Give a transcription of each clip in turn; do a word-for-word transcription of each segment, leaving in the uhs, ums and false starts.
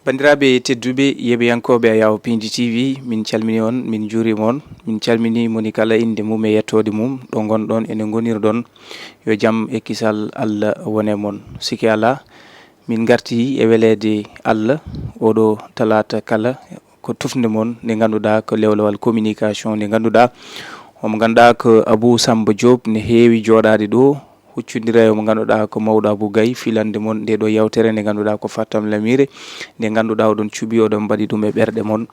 Banndiraaɓe tedduɓe, yeɓiyankooɓe Ayaw Pindi T V, min calmini on, min njuurima on, min calmini moni kala innde mum e yettoode mum, ɗo ngonɗon ene ngonirɗon. Yo jam e kisal Allah wone mon. Siki alaa, min ngarti e weleede Allah, oɗo talaata kala, ko tufnde mon nde ngannduɗaa ko lewlewal communication nde ngannduɗaa, omo ngannduɗaa ko Abou Samba Diop ne heewi jooɗaade ɗo, huccondira e mo ngannduɗaa ko mawɗo Abou Gaye, filande mon nde ɗo yewtere nde ngannduɗaa ko Fatam Lamire, nde ngannduɗaa oɗon cuɓi, oɗon mbaɗi ɗum e ɓerɗe mon.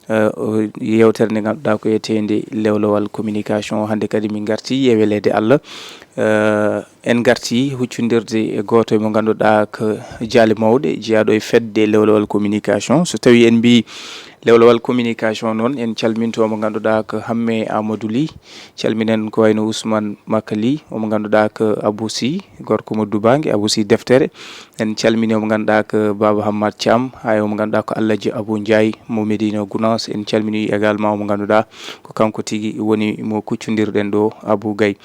Eh, o yewtere nde ngannduɗaa ko eteende lewlewal communication. Hannde kadi min ngarti e weleede Allah. Eh, en ngarti huccondirde e gooto e mo ngannduɗaa ko jaale mawɗe jeyaaɗo e fedde lewlewal communication. So tawii en mbii lewlewal communication noon, en calminto mo ngannduɗaa ko Hamme Amadou Ly, calminen ko wayno Ousmane Makali, omo ngannduɗaa ko Abou Sy, gorko mo Dubaange, Abou Sy Deftere. En calmini omo ngannduɗaa ko Baba Hammad Thiam, hay omo ngannduɗaa ko Alhaji Abou Ndiaye mo Medina Gounass. En calmini également omo ngannduɗaa ko kanko tigi woni mo kuccondirɗen ɗo, Abou Gaye.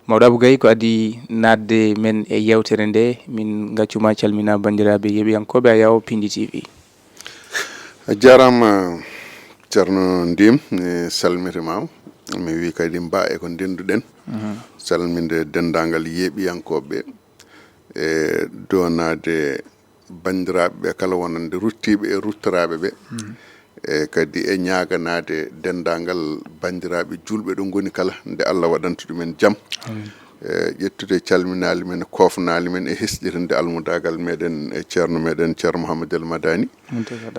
Mawɗo Abou Gaye, ko adii naatde men e yewtere nde, min ngaccuma calmina banndiraaɓe yeɓiyankooɓe Ayaw Pindi T V. A jaaraama, Ceerno Ndim, mi salmitiima. Mi wii kadi mbaa e ko ndennduɗen. Salminde denndaangal yeeɓiyankooɓe ɓe, e doonaade banndiraaɓe ɓe kala wonande ruttiiɓe e ruttoraaɓe ɓe. E kadi e ñaaganaade denndaangal banndiraaɓe juulɓe ɗo ngoni kala, nde Allah waɗanta ɗumen jam. E ƴettude calminaali men, koofnaali men e hesɗitinde almudaagal meɗen e ceerno meɗen, Ceerno Mouhamadou El Madani.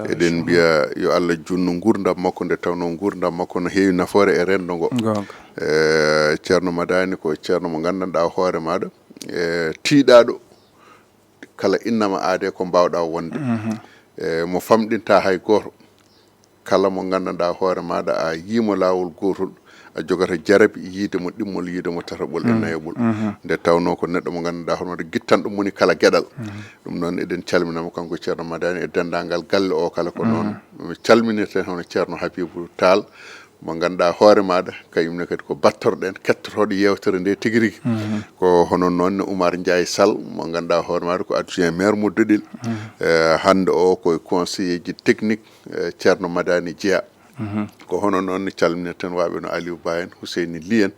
Eɗen mbiya yo Allah juutnu nguurndam makko, nde tawnoo nguurndam makko no heewi nafoore e renndo ngo. E ceerno Madani ko ceerno mo nganndanɗaa hoore maaɗa, e tiiɗaaɗo kala innama aade ko mbaawɗaa wonde. E mo famɗintaa hay gooto. Kala mo nganndanɗaa hoore maaɗa a yii mo laawol gootol, a jogata jarabi yiyde mo ɗimmol, yiyde mo tataɓol e nayaɓol. Nde tawnoo ko neɗɗo mo nganndanɗaa hoore maaɗa gittanɗo moni kala geɗal. Ɗum noon eɗen calmina mo kanko Ceerno Madani e denndaangal galle o kala. Ko noon calminirten hono Ceerno Habibou Tall, mo ngannduɗaa hoore maaɗa kañum ne kadi ko battorɗen kettotooɗo yeewtere nde tigi rigi. Ko hono noon ne Oumar Ndiaye Sall, mo ngannduɗaa hoore maaɗa ko adjoint maire mo Doɗel. E hannde o ko conseiller ji technique, e Ceerno Madani Jeya. Ko hono noon ne calminirten waaɓe no Aliou Ba en, Houseyni Ly en,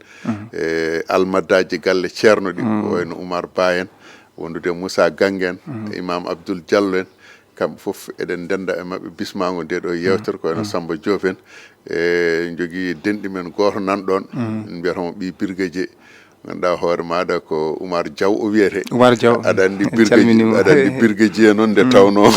e almadaaji galle ceerno ɗi, ko wayno Oumar Ba en, wondude Moussa Gangue en, Imam Abdoul Diallo en. Kamɓe fof eɗen ndennda e maɓɓe bismaango nde ɗo yeewtere, ko wayno Samba Diop en. E jogii denɗi men gooto nan ɗoon, mbiyata mo ɓii Birgaje. Ngannduɗaa hoore maaɗa ko Oumar Diaw o wiyetee. Oumar Diaw. Aɗa anndi Birgaji, aɗa anndi Birgaji e noon nde tawnoo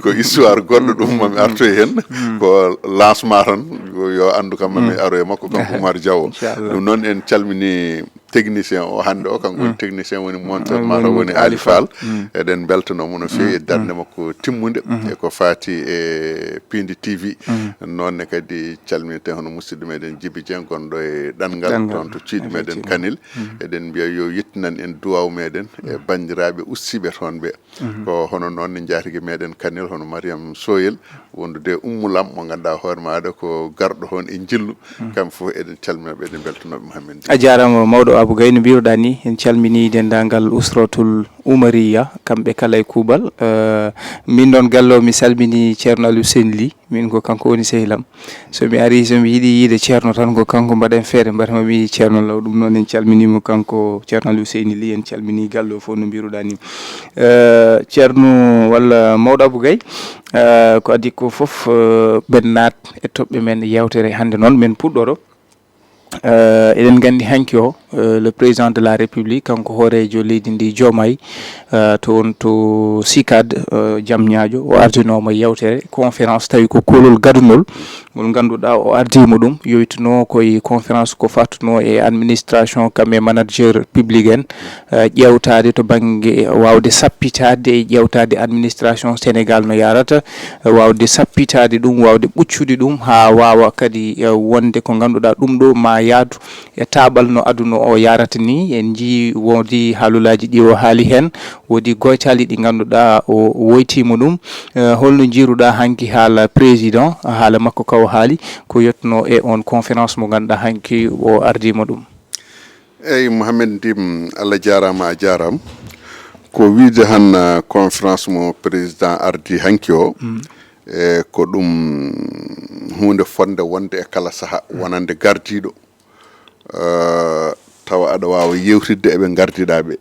ko histoire goɗɗo, ɗum mami artoy heen. Ko lancement tan, yo anndu kam mami aro e makko kanko Oumar Diaw o. Ɗum noon en calmini technicien o hannde o, kanko woni technicien woni monteur, mataw woni Ali Fall. Eɗen mbeltanoo mo no feewi e darnde makko timmunde e ko faati e Pindi T V. Noon ne kadi calminirten hono musidɗo meɗen Djiby Dieng gonɗo e ɗanngal toon to cuuɗi meɗen Kanel. Eɗen mbiya yo yettinan en duwaaw meɗen e banndiraaɓe ustiiɓe toon ɓe. Ko hono noon ne njaatige meɗen Kanel hono Mariam Soyel, wondude Ummu Lam mo ngannduɗaa hoore maaɗa ko garɗo toon e njillu. Kamɓe fof eɗen calmina ɓe, eɗen mbeltanoo ɓe Mouhamed Dib. A jaaraama mawɗo Abou Gaye, no mbiruɗaa ni en calmini denndaangal Usratul Umariya, kamɓe kala e kuuɓal. Eh, min noon galle o mi salmini Ceerno Aliou Seyni Ly. Min ko kanko woni sehilam. So mi arii, so mi yiɗii yiyde ceerno tan, ko kanko mbaɗen feere, mbaɗen mo mi yii ceerno law. Ɗum noon en calminii mo, kanko Ceerno Aliou Seyni Ly, en calminii galle o fof no mbiruɗaa ni. Eh, ceerno walla mawɗo Abou Gaye, eh, ko adii ko fof, eh, ɓen naat e toɓɓe men yewtere hannde noon, men puɗɗoro. Eh, eɗen nganndi hanki o, eh, le président de la République, kanko hooreejo leydi ndi Diomaye, eh, to on to CICAD, eh, Diamniadio, o ardinooma yewtere conférence, tawi ko koolol gadunol, ngol ngannduɗaa o ardiima ɗum, yowitunoo koye conférence ko fattunoo e administration kam e manager public en, eh, ƴeewtaade to bannge waawde sappitaade e ƴeewtaade administration Sénégal no yaarata, eh, waawde sappitaade ɗum, waawde ɓuccude ɗum haa waawa kadi, eh, wonde ko ngannduɗaa ɗum ɗo ma yaadu e taaɓal no aduna o yaarata ni. En njii woodi haalulaaji ɗi o haali heen, woodi goytaali ɗi ngannduɗaa o woytiima ɗum. Eh, holno njiiruɗaa hanki haala président, haala makko ka o haali, ko yettunoo e on conférence mo ngannduɗaa hanki o ardiima ɗum? Eyi, Mouhamed Ndim, Allah jaaraama, a jaaraama. Ko wiide han, eh, conférence mo président ardi hanki o, e ko ɗum huunde fotnde wonde e kala saha wonande gardiiɗo, eh, tawa aɗa waawa yewtidde e ɓe ngardiɗaa ɓe.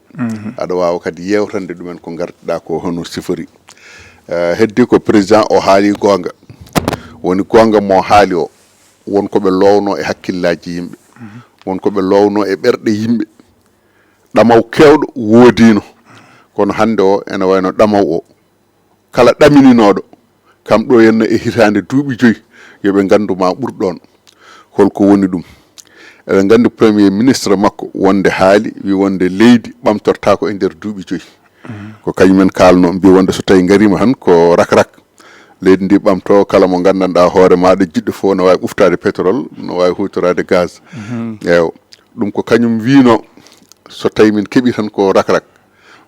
Aɗa waawa kadi yewtande ɗumen ko ngardiɗaa ko hono sifori. Eh, heddi ko président o haali goonga. Woni goonga mo haali o, won ko ɓe loowno e hakkillaaji yimɓe. Won ko ɓe loowno e ɓerɗe yimɓe. Ɗamaw keewɗo woodiino, kono hannde o ene wayno ɗamaw o. Kala ɗamininooɗo, kam ɗo henna e hitaande duuɓi joyi, yo ɓe nganndu ma ɓur ɗoon. Holko woni ɗum? Eɗen nganndi Premier Ministre makko wonde haali, wi wonde leydi ɓamtortaako e nder duuɓi joyi. Ko kañumen kaalno, mbi wonde so tawi ngariima han ko rak-rak. Leydi ndi ɓamto, kala mo nganndanɗaa hoore maaɗa jiɗɗo fof no waawi ɓuftaade pétrole, no waawi huutoraade gaz. Eew, ɗum ko kañum wiino, so tawi min keɓi tan ko rak-rak.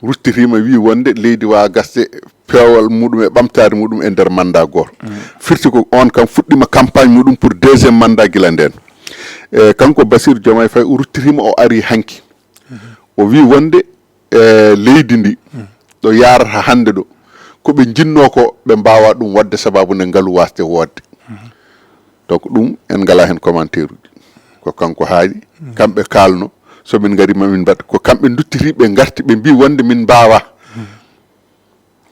Ruttitiima wi wonde leydi waawa gasde peewal muɗum e ɓamtaare muɗum e nder mandat gooto. Firti ko on kam fuɗɗiima campagne muɗum pour deuxième mandat gila ndeen. E kanko Bassirou Diomaye Faye o ruttitiima o ari hanki. O wi wonde e leydi ndi, ɗo yaarata hannde ɗo, ko ɓe njinnoo ko ɓe mbaawaa ɗum waɗde sababu nde ngalu waasde woodde. Donc ɗum en ngalaa heen commentaire uji. Ko kanko haali, kamɓe kaalno, so min ngari ma min mbaɗ, ko kamɓe nduttiti ɓe ngarti ɓe mbi wonde min mbaawaa.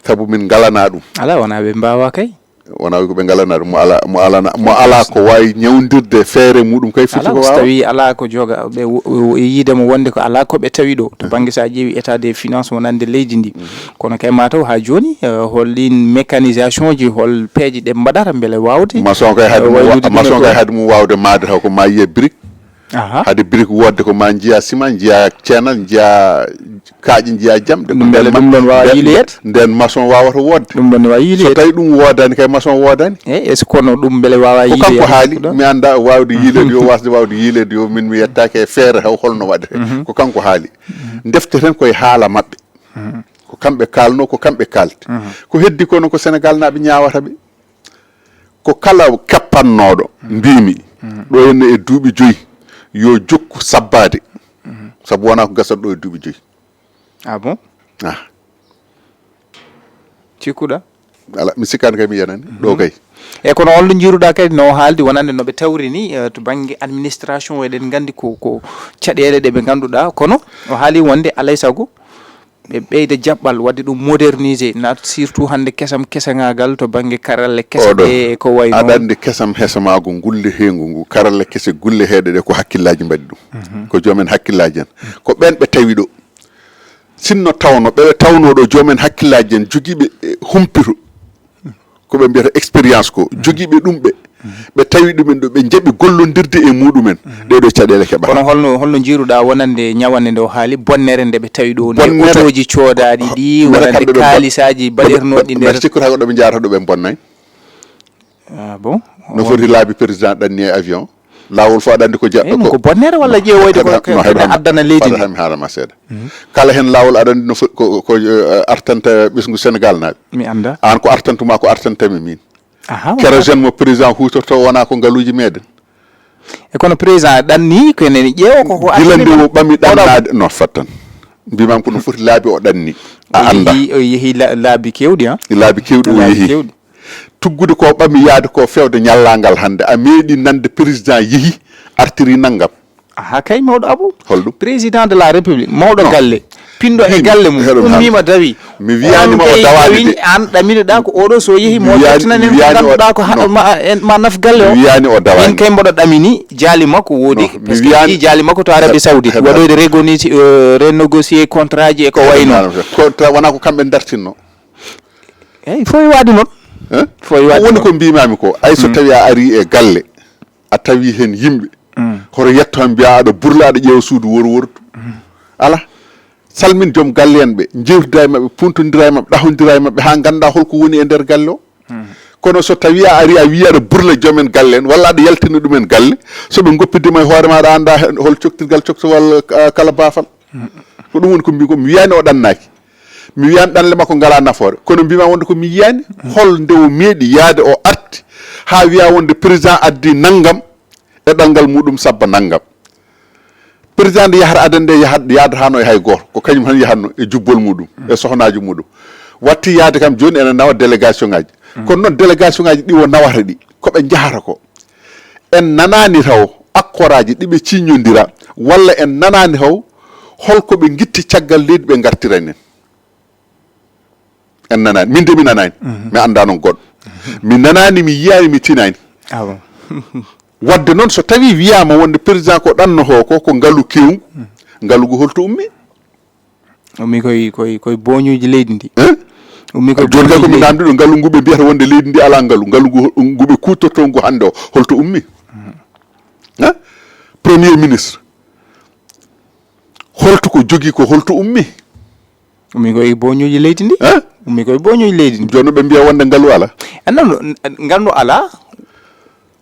Sabu min ngalanaa ɗum. Alaa, wonaa ɓe mbaawaa kay. Wonaa ko ɓe ngalanaa ɗum, mo alaa, mo alana, mo alaa ko waawi ñawndirde feere muɗum kay foti Alaa, ko ko so waawa. Tawi alaa ko joga, ɓe wo-, wo-, yiide mo wonde ko alaa ko ɓe tawi ɗo. To bannge so a ƴeewi état des finances wonande leydi ndi. Kono kay mataw haa jooni, eh, hol ɗin mécanisation ji, hol peeje ɗe mbaɗata mbele waawde, Maçon kay hade eh, mum wa-, waylude ɗum e maçon ko kay hade mum waawde maade taw ko ma yiye brique. Aha. Hade brique woodde ko ma njiya ciment, njiya ceenal, njiya kaaƴe, njiya jamɗe. Ɗum mbele ɗum ɗon waawa yiiloyeede? Nden maçon waawata woodde. Ɗum ɗon ne waawi yiiloyeede. So tawi ɗum woodani kay maçon woodani. Eyi, est-ce que kono ɗum mbele waawa yiiloyeede? Ko kanko haali, mi annda waawde yiileede yo, waasde waawde yiileede yo, min mi yettaaki e feere haw holno waɗete. Ko kanko haali. Ndefte ten koye haala maɓɓe. Ko kamɓe kaalno, ko kamɓe kaalti. Ko heddi kono ko Sénégal naaɓe ñaawata ɓe. Ko kala kappannooɗo, mbimi, ɗo henne e duuɓi joyi, yo jokku sabbaade. Sabu wonaa ko gasata ɗo e duuɓi joyi. Ah bon? Ah. Cikkuɗa? Ala, mi sikkaani kay mi yenani. Ɗo kay. E kono holno njiiruɗa kadi no haaldi wonande no ɓe tawri ni, eh, to bannge administration o, eɗen nganndi ko, ko caɗeele ɗe ɓe ngannduɗaa, kono o haali wonde alay sago ɓe ɓeyda jaɓɓal, waɗde ɗum moderniser, na surtout hannde kesam, kesangagal to bannge karalle kese Oɗo, ɗe e ko wayi aɗa noon. Anndi kesam hesamaago ngulle heengo ngu, karalle kese gulle heeɗe ɗe ko hakkillaaji mbaɗi ɗum. Ko joomen hakkillaaji en. Ko ɓeen ɓe tawi ɗo. Sinno tawno, ɓe ɓe tawno ɗo joomen hakkillaaji en jogiiɓe, eh, humpito. Ko ɓe mbiyata expérience ko, jogiiɓe ɗum ɓe. Ɓe tawi ɗumen ɗo, ɓe njaɓi gollondirde e muɗumen. Ɗee ɗo caɗeele keɓata. Kono holno, holno njiiruɗa wonande ñawande nde o haali, bonnere nde ɓe tawi ɗo nde, Bonnere otooji coodaaɗi ɗi, Mbeɗa wonande kam ɓe ɓe bon-, kaalisaaji ɓe ɓe, baɗirnooɗi mbeɗa nder sikkude hay ko ɗo ɓe njaarata ɗo ɓe bonnay. Ah bon? No foti laabi président ɗanni e avion. Laawol fof aɗa anndi ko jaɗɗo Eyi, ko. Ko bonnere walla ƴeewoyde ko, Haɗa-, ko, no, ko haɗa-, addana leydi ndi? Haɗa-, mi haalama seeɗa. Kala heen laawol aɗa anndi no fo-, ko, ko, eh, artanta ɓesngu Sénégal naaɓe. Mi annda. Aan ko artantuma ko artantami min. Aha, wona. Kérosène mo président huutorto wona ko ngaluuji meɗen. E kono président ɗanni ko enen ƴeewa ko, ko Gila artani nde mo. O ɓami Oɗo ɗannaade, no fattan. Mbimam ko no foti laabi o ɗanni. A O annda. Yehi, o yehi la-, laabi kewɗi, ha? Laabi kewɗi o Laabi yehi. Kewɗi. Tuggude ko ɓami yaade ko fewde ñallaagal hannde. A meeɗi nande président yehi, artiri nanngam. Aha, kay, mawɗo Abou. Holɗum? Président de la République, mawɗo Non. galle, pinɗo e Mbimi, galle mum, heɗo mi ummiima haalde. Dawi. Mi wiyaani On ma o kay dawaani dawi, de. Aan ɗaminoɗaa ko oɗo so yehi Mi mo wiyaani, ƴettana mi en ko wiyaani o, ngannduɗaa ko ha-, non. ma, en, ma naf galle o. Mi wiyaani o dawaani. Min kay mboɗo ɗamini, jaali makko woodi, Non, mi parce que wiyaani, ɗi jaali makko to Arabie Saoudite, heɗo waɗoyde renégocier, euh, renégocier contrat ji e ko Heɗo wayi noon. Haalde. Ko ta-, wonaa ko kamɓe dartinno. Eyi, fof e waade noon. Hein? Fof e waade Woni noon. Ko mbimami ko, ay so Mm. tawi a ari e galle, a tawi heen yimɓe, Mm. hoto yetto tan mbiya aɗa burla, aɗa ƴeewa suudu wor wortu. Mm. Ala. Salmin joom galle en ɓe, njewtida e maɓɓe, puntondira e maɓɓe, ɗahondira e maɓɓe, haa ngannda holko woni e nder galle o. Mm. Kono so tawi a ari a wiya aɗa burla joom en galle en, walla aɗa yaltina ɗum en galle, so ɓe ngoppidima e hoore ma, aɗa annda he-, hol coktirgal, coktirwal, ah, kala baafal. Mm. Ko ɗum woni ko mbi-, ko mi wiyani o ɗannaaki. Mi wiyani ɗanle makko ngala nafoore. Kono mbima wonde ko mi yiyani, hol nde o meeɗi yaade o arti, haa wiya wonde président addi nanngam, e ɗanngal muɗum sabba nanngam. Président nde yahata adan nde yahat yaadataano e hay gooto, ko kañum tan yahatno e jubbol muɗum e sohnaaji muɗum. Watti yaade kam jooni ene nawa délégation ngaji. Kono noon délégation ngaji ɗi o nawata ɗi, ko ɓe njahata ko, en nanaani taw accord aji ɗi ɓe ciññondira, walla en nanaani taw holko ɓe ngitti caggal leydi ɓe ngartira en en. En nanaani, min de mi nanaani. Mi anndaa noon goɗɗo. Mi nanaani, mi yiyaani, mi tinaani. Ah bon. Wadde noon, so tawi wiyaama wonde président ko ɗannoto ko, ko ngalu kewngu, ngalu ngu holto ummi? Ummi koye, koye, koye booñuuji leydi ndi. Eh? Ummi koye jooni kay ko booñuuji mi leydi. Namdi ɗo, ngalu ngu ɓe mbiyata wonde leydi ndi alaa ngalu, ngalu ngu, ngu ɓe kuutorto ngu hannde o, holto ummi? Eh? Premier ministre, holto ko jogii ko, holto ummi? Ummi koye booñuuji leydi ndi. Eh? Ummi koye booñuuji leydi ndi. Jooni ɓe mbiya wonde ngalu alaa? Ah, non, non, ngalu alaa.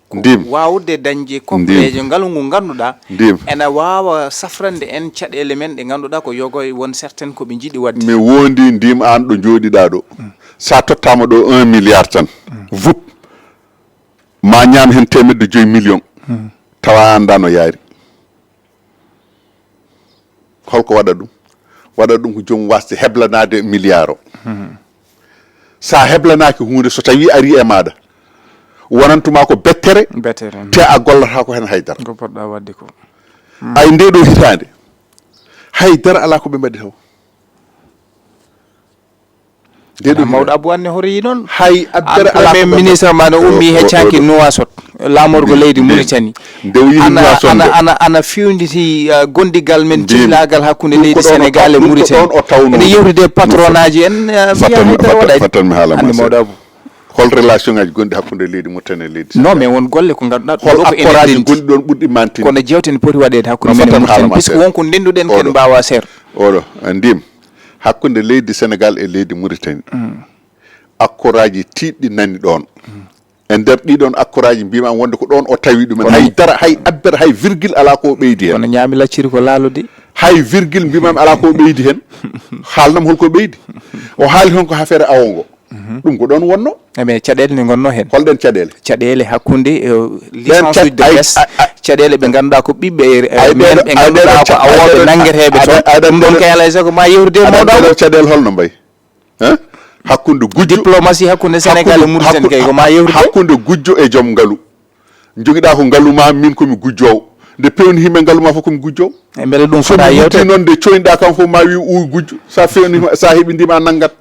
Ko ndim. Waawde dañde koppeeje ngalu ngu ngannduɗaa Ndim. Ena waawa safrande en caɗeele men ɗe ngannduɗaa ko yogo e won certaines ko ɓe njiɗi waɗde. Mi wondi ndim aan ɗo njooɗiɗaa ɗo. So a tottaama ɗo un milliard tan. Vup. Ma ñaam heen teemedde joyi million. Tawa a anndaa no yaari. Holko waɗa ɗum? Waɗa ɗum ko joom wasde heblanaade milliard o. Sa heblanaaki huunde, so tawi ari e maaɗa, wonantuma ko bettere, Bettere. Te a gollata ko heen haydara. Ko poɗɗa waɗde ko. Ay nde ɗo hitaande, haydara alaa ko ɓe mbaɗi taw. Nde ɗo mawɗo Abou Anne hoto yi noon. Hay abbere alaa ko ɓe mbaɗi. Ministre ma no ummi he caanki Nouakchott, laamorgo leydi Mauritanie. Nde o yehi Nouakchott ana, ana, ana fewnditi, uh, gondigal men, cihlaagal hakkunde leydi Sénégal e Mauritanie. Ene yewtide patronage en, uh, mbiya haydara waɗaani. Fattan mi haala ma seeɗa. Hol relation ngaji gonɗi hakkunde leydi Mauritanie e leydi Sénégal? Non, mais won golle ko ngannduɗaa ɗum ɗo ko enen ndenndi. Hol accord aji gonɗi ɗoon ɓurɗi mantin? Kono jeewte ne poti waɗeede hakkunde men e Mauritanie, puisque won ko ndennduɗen ken mbaawa seer. Oɗo, a ndim, hakkunde leydi Sénégal e leydi Mauritanie. Accord aji tiiɗɗi nani ɗoon. E nder ɗiɗon accord aji mbiymi am wonde ko ɗoon o tawi ɗumen. Hay dara, hay abbere, hay virgule alaa ko o ɓeydi heen. Kono ñaami lacciri ko laalo de. Hay virgule mbiymi am alaa ko o ɓeydi heen. Haalnam holko o ɓeydi. O haali heen ko affaire awo ngo. Ɗum ko ɗoon wonno. E mais caɗeele ne ngonno heen. Holɗen caɗeele? Caɗeele hakkunde, eh, licence uji de pêche. Caɗeele ɓe ngannduɗaa ko ɓiɓɓe, eh, men ɓe ngannduɗaa ko awooɓe nanngeteeɓe toon. Ɗum ɗoon kay alaa e sago ma yewtude e mawɗo. Caɗeele holno mbayi? Hein? Hakkunde gujjo. Diplomatie hakkunde Sénégal e Mauritanie kay ko ma yewtude. Hakkunde gujjo e joom ngalu. Njogiɗaa ko ngalu ma, min ko mi gujjoowo. Nde pewni himɓe ngalu ma fof ko mi gujjoowo. E mbele ɗum fota yewte? So mi wuddii noon nde coyniɗaa kam fof ma wi uy gujjo. Sa fewni, sa heɓi ndima a nanngat.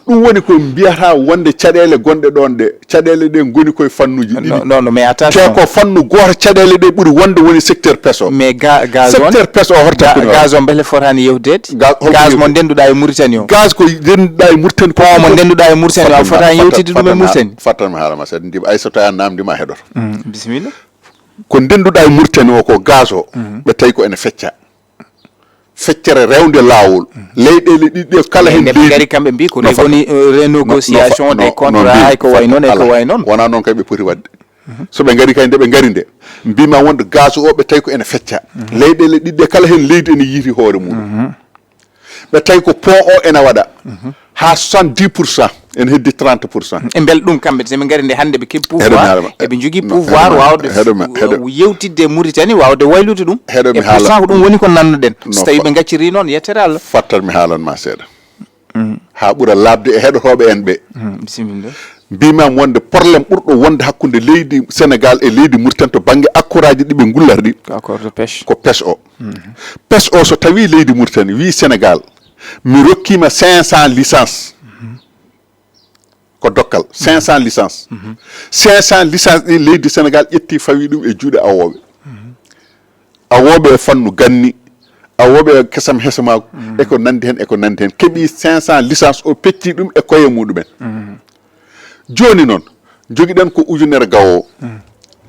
Ɗum woni ko mbiyata wonde caɗeele gonɗe ɗoon ɗe. Caɗeele ɗe ngoni koye fannuji ɗiɗi. Non, non, non, mais attention. Te ko fannu gooto caɗeele ɗe ɓuri wonde woni secteur pêche o. Mais ga-, gaz on? Secteur pêche o horta ga-, gaz on mbele fotaani yewteede? Ga-, holko gaz mo yewtete? Ndenduɗaa e Mauritanie o. Gaz ko ndenduɗaa e Mauritanie ko. Pont mo ndenduɗaa e Mauritanie o, a fotaani yewtidde ɗum e Mauritanie? Fattan mi haala ma seeɗa, ndim. Ay, so tawi a namdi ma heɗoto. Mm, bisimilla. Ko ndenduɗaa e Mauritanie o ko gaz o, ɓe tawi ko ene fecca. Feccere rewnde laawol. Leyɗeele ɗiɗi ɗe kala heen leydi. Nde ɓe ngari kamɓe mbi ko revoni-, eh, renégociation des contrats, e ko way noon, e ko way noon. Wonaa noon kay ɓe poti waɗde. So ɓe ngari kay nde ɓe ngari nde, mbima wonde gaz o ɓe tawi ko ene fecca. Leyɗeele ɗiɗi ɗe kala heen leydi ene yiiti hoore mum. Ɓe tawi ko pont o ene waɗa haa soixante-dix pour cent, ene heddi trente pour cent. E mbel ɗum kamɓe, so ɓe ngari nde hannde ɓe keɓi pouvoir, eɓe njogii pouvoir waawde yewtidde e Mauritanie, waawde waylude ɗum. Heɗo mi haala. E pourtant ko ɗum woni ko nannoɗen. So tawi ɓe ngacciri noon, yettere Allah. Fattat mi haalan ma seeɗa. Haa ɓura laaɓde e heɗotooɓe en ɓe. Bisimilla. Mbimam wonde problème ɓurɗo wonde hakkunde leydi Sénégal e leydi Mauritanie to bannge accord aji ɗi ɓe ngullata ɗi. Ko accord de pêche. Ko pêche o. Pêche o so tawi leydi Mauritanie wi Sénégal, mi rokkima cinq cents licence. Ko dokkal, cinq cents licence. Cinq cents licence ɗi leydi Sénégal ƴetti fawi ɗum e juuɗe awooɓe. Awooɓe e fannu ganni, awooɓe e kesam hesamaagu, e ko nanndi heen, e ko nanndi heen. Keɓi cinq cents licence, o pecci ɗum e koye muɗumen. Jooni noon, njogiɗen ko ujunere gawo,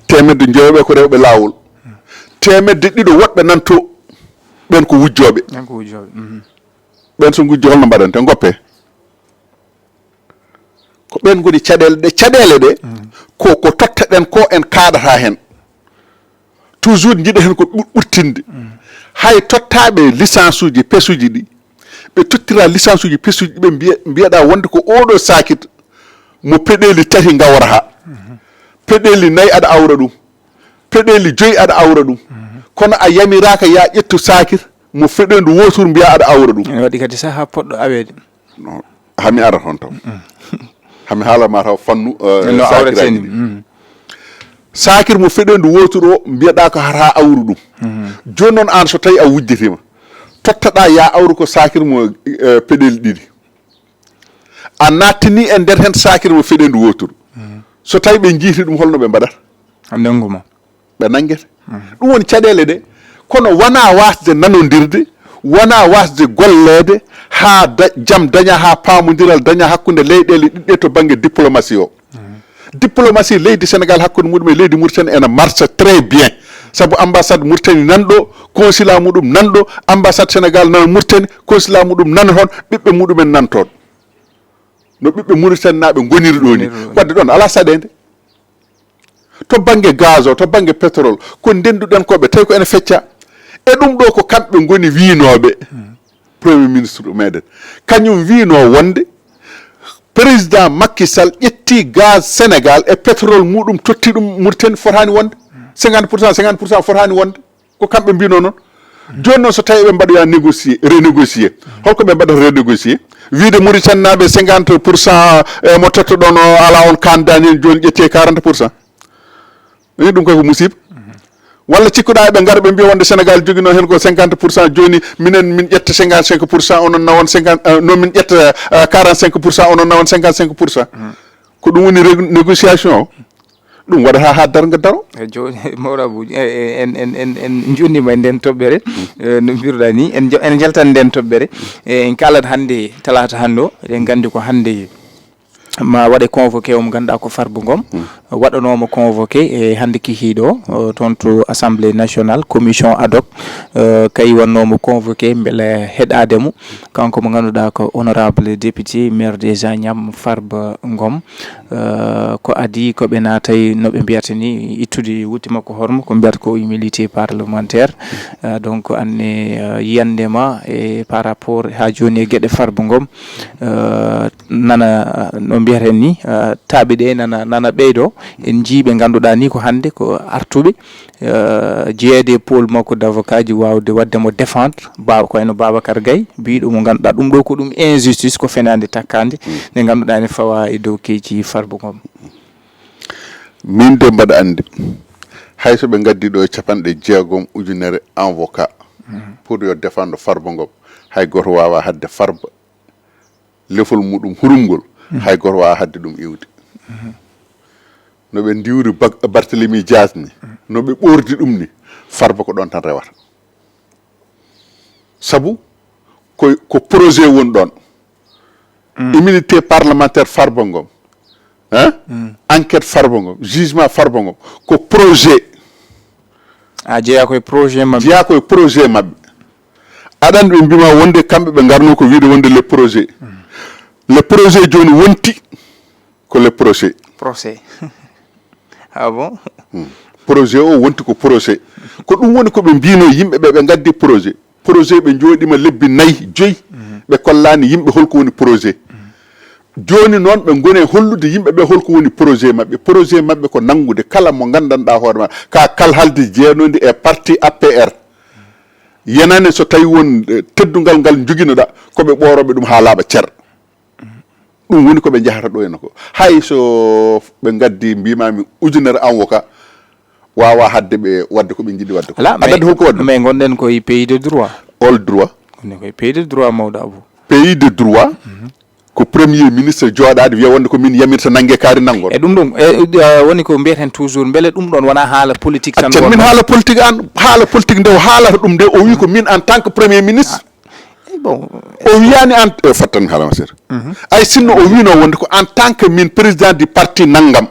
teemedde njoyo ɓe ko rewɓe laawol, teemedde ɗiɗo woɗɓe nan to, ɓen ko wujjooɓe. Ɓen ko wujjooɓe. Ɓen so ngujjo holno mbaɗante? Ngoppe. Ko ɓen ngoni caɗeele ɗe, caɗeele ɗe, ko, ko tottaɗen ko en kaaɗata heen. Toujours njiɗa heen ko ɓur-, ɓurtinde. Hay tottaaɓe licence uji, pêche uji ɗi, ɓe tottira licence uji, pêche uji ɗi, ɓe mbiya, mbiyaɗa wonde ko oɗo saakit mo peɗeeli tati ngawrata. Peɗeeli nayi aɗa awra ɗum. Peɗeeli joyi aɗa awra ɗum. Kono a yamiraaka ya ƴettu saakir mo feɗendu wootur mbiya aɗa awra ɗum. Ene waɗi kadi saha poɗɗo aweede. No, hami ara toon taw. Hami haala ma taw fannu eh, No saakiraaji awreten. Ɗi. Saakir mo feɗendu wootur o mbiyaɗa ko hata awru ɗum. Jooni noon aan so tawi a wujjitima, tottaɗa ya awru ko saakir mo eh, peɗeli ɗiɗi. A nattini e nder heen saakir mo feɗendu wootur. So tawi ɓe njiiti ɗum holno ɓe mbaɗata? Nanngu ma. Ɓe nanngete. Ɗum woni caɗeele ɗe. Kono wona wasde nanondirde, wona wasde golleede haa da, jam daña, haa paamondiral daña hakkunde leyɗeele ɗiɗɗe to bannge diplomatie o. Diplomatie leydi Sénégal hakkunde muɗum e leydi Mauritanie ena marcha très bien. Sabu ambassade Mauritanie nan ɗo, consulat muɗum nan ɗo, ambassade Sénégal nan Mauritanie, consulat muɗum nan toon, ɓiɓɓe muɗumen nan toon. No ɓiɓɓe Mauritanie naaɓe ngoniri ɗo ni. Wadde ɗon ala saɗeende. To bannge gaz o, to bannge pétrole, ko ndenduɗen ko ɓe tawi ko ene fecca. E ɗum ɗo ko kamɓe ngoni wiinooɓe. Premier ministre meɗen. Kañum wiino wonde président Macky Sall ƴetti gaz Sénégal e pétrole muɗum totti ɗum Mauritanie, fotaani wonde cinquante pour cent, cinquante pour cent fotaani wonde. Ko kamɓe mbino noon. Jooni noon so tawi ɓe mbaɗoya négocier, renégocier, holko ɓe mbaɗata renégocier? Wiide Mauritanie naaɓe cinquante pour cent e mo tottoɗon o, ala, on kandani en, jooni ƴetti e quarante pour cent. Ni ɗum koy ko musiba. Walla cikkuɗa eɓe ngara ɓe mbiya wonde Sénégal jogino heen ko cinquante pour cent, jooni minen min ƴetta cinquante cinq pour cent, onon nawon cinquante, euh, non, min ƴetta euh, quarante cinq pour cent, onon nawon cinquante cinq pour cent. Ko ɗum woni rég- négociation o. Ɗum waɗata ha darnga daro. E jooni mawɗo Abou, e- e- en en en en jonnima e nden toɓɓere. Eh, no mbiruɗa ni, en jo- en jaltan nden toɓɓere. E en kalat hannde, talaata hannde o, eɗen nganndi ko hannde ma waɗe convoqué o mo ngannduɗaa ko Farba Ngom. Waɗanooma convoqué e hannde kihiiɗo o, toon to Assemblée nationale, commission ad hoc. Eh, kay wannoomo convoqué mbele heɗaade mo, kanko mo ngannduɗaa ko honorable député, maire des Agnam, Farba Ngom. Eh, ko adii ko ɓe naatay, no ɓe mbiyata ni, ittude wutte makko hormo, ko mbiyata ko immunité parlementaire. Eh, donc anne eh, yiyannde ma e par rapport haa jooni e geɗe Farba Ngom, eh, nana no mbiyaten ni, eh, taaɓe ɗe nana nana ɓeydo. En njii ɓe ngannduɗaa ni ko hannde ko artuɓe, eh, jeeyade e pool makko d'avocat ji waawde waɗde mo défendre, ba ko wayno Babacar Gaye, biiɗo mo ngannduɗaa ɗum ɗo ko ɗum injustice, ko fenaande takkaande nde ngannduɗaa ne fawa e dow keeci Farba Ngom. Min de mbaɗa anndi, hay so ɓe ngaddi ɗo e capanɗe jeegom ujunere avocat pour yo défendre Farba Ngom, hay gooto waawa haɗde Farba lefol muɗum hurumgol, hay gooto waawa haɗde ɗum iwde. No ɓe ndiwri Bak- Barthélemy Dias ni, no ɓe ɓoordi ɗum ni, Farba ko ɗon tan rewata. Sabu ko, ko projet woni ɗon. Immunité parlementaire Farba Ngom, hein? Enquête Farba Ngom, jugement Farba Ngom, ko projet. A jeeya koye projet maɓɓe. Jeeya koye projet maɓɓe. Aɗa anndi ɓe mbima wonde kamɓe ɓe ngarno ko wiide wonde le projet. Le projet jooni wonti ko le procès. Procès. Ah bon? Projet o wonti ko procès. Ko ɗum woni ko ɓe mbino yimɓe ɓe, ɓe ngaddi projet. Projet ɓe njooɗima lebbi nayi, joyi, ɓe kollani yimɓe holko woni projet. Jooni noon ɓe ngone hollude yimɓe ɓe holko woni projet maɓɓe. Projet maɓɓe ko nanngude kala mo nganndanɗaa hoore ma, ka kalhaldi jeenodi e parti A P R. Yenane so tawi won eh, teddungal ngal njoginoɗa, ko ɓe ɓooroɓe ɗum ha laaɓa cer. Ɗum woni ko ɓe njahata ɗo ena ko. Hay so ɓe ngaddi mbimami ujunere avocat, wawa hadde ɓe wadde ko ɓe jiɗi wadde ko. Ala, aɗa anndi holko wadde? Mais gonɗen koye pays de droit. All droit. Gonɗen koye pays de droit, mawɗo Abou. Pays de droit. Ko premier ministre jooɗaade wiya wonde ko min yamirta nannge kaari nanngol. E ɗum ɗum e, e, woni ko mbiyeten toujours, mbele ɗum ɗon wona haala politique tan? Accen min haala politique an, haala politique nde o haalata ɗum nde, o wi ko min en tant que premier ministre. Eh, bon. O wiyani en, e fattan mi haalama seeɗa. Ay sinno o wino wonde ko en tant que min président du parti nanngam.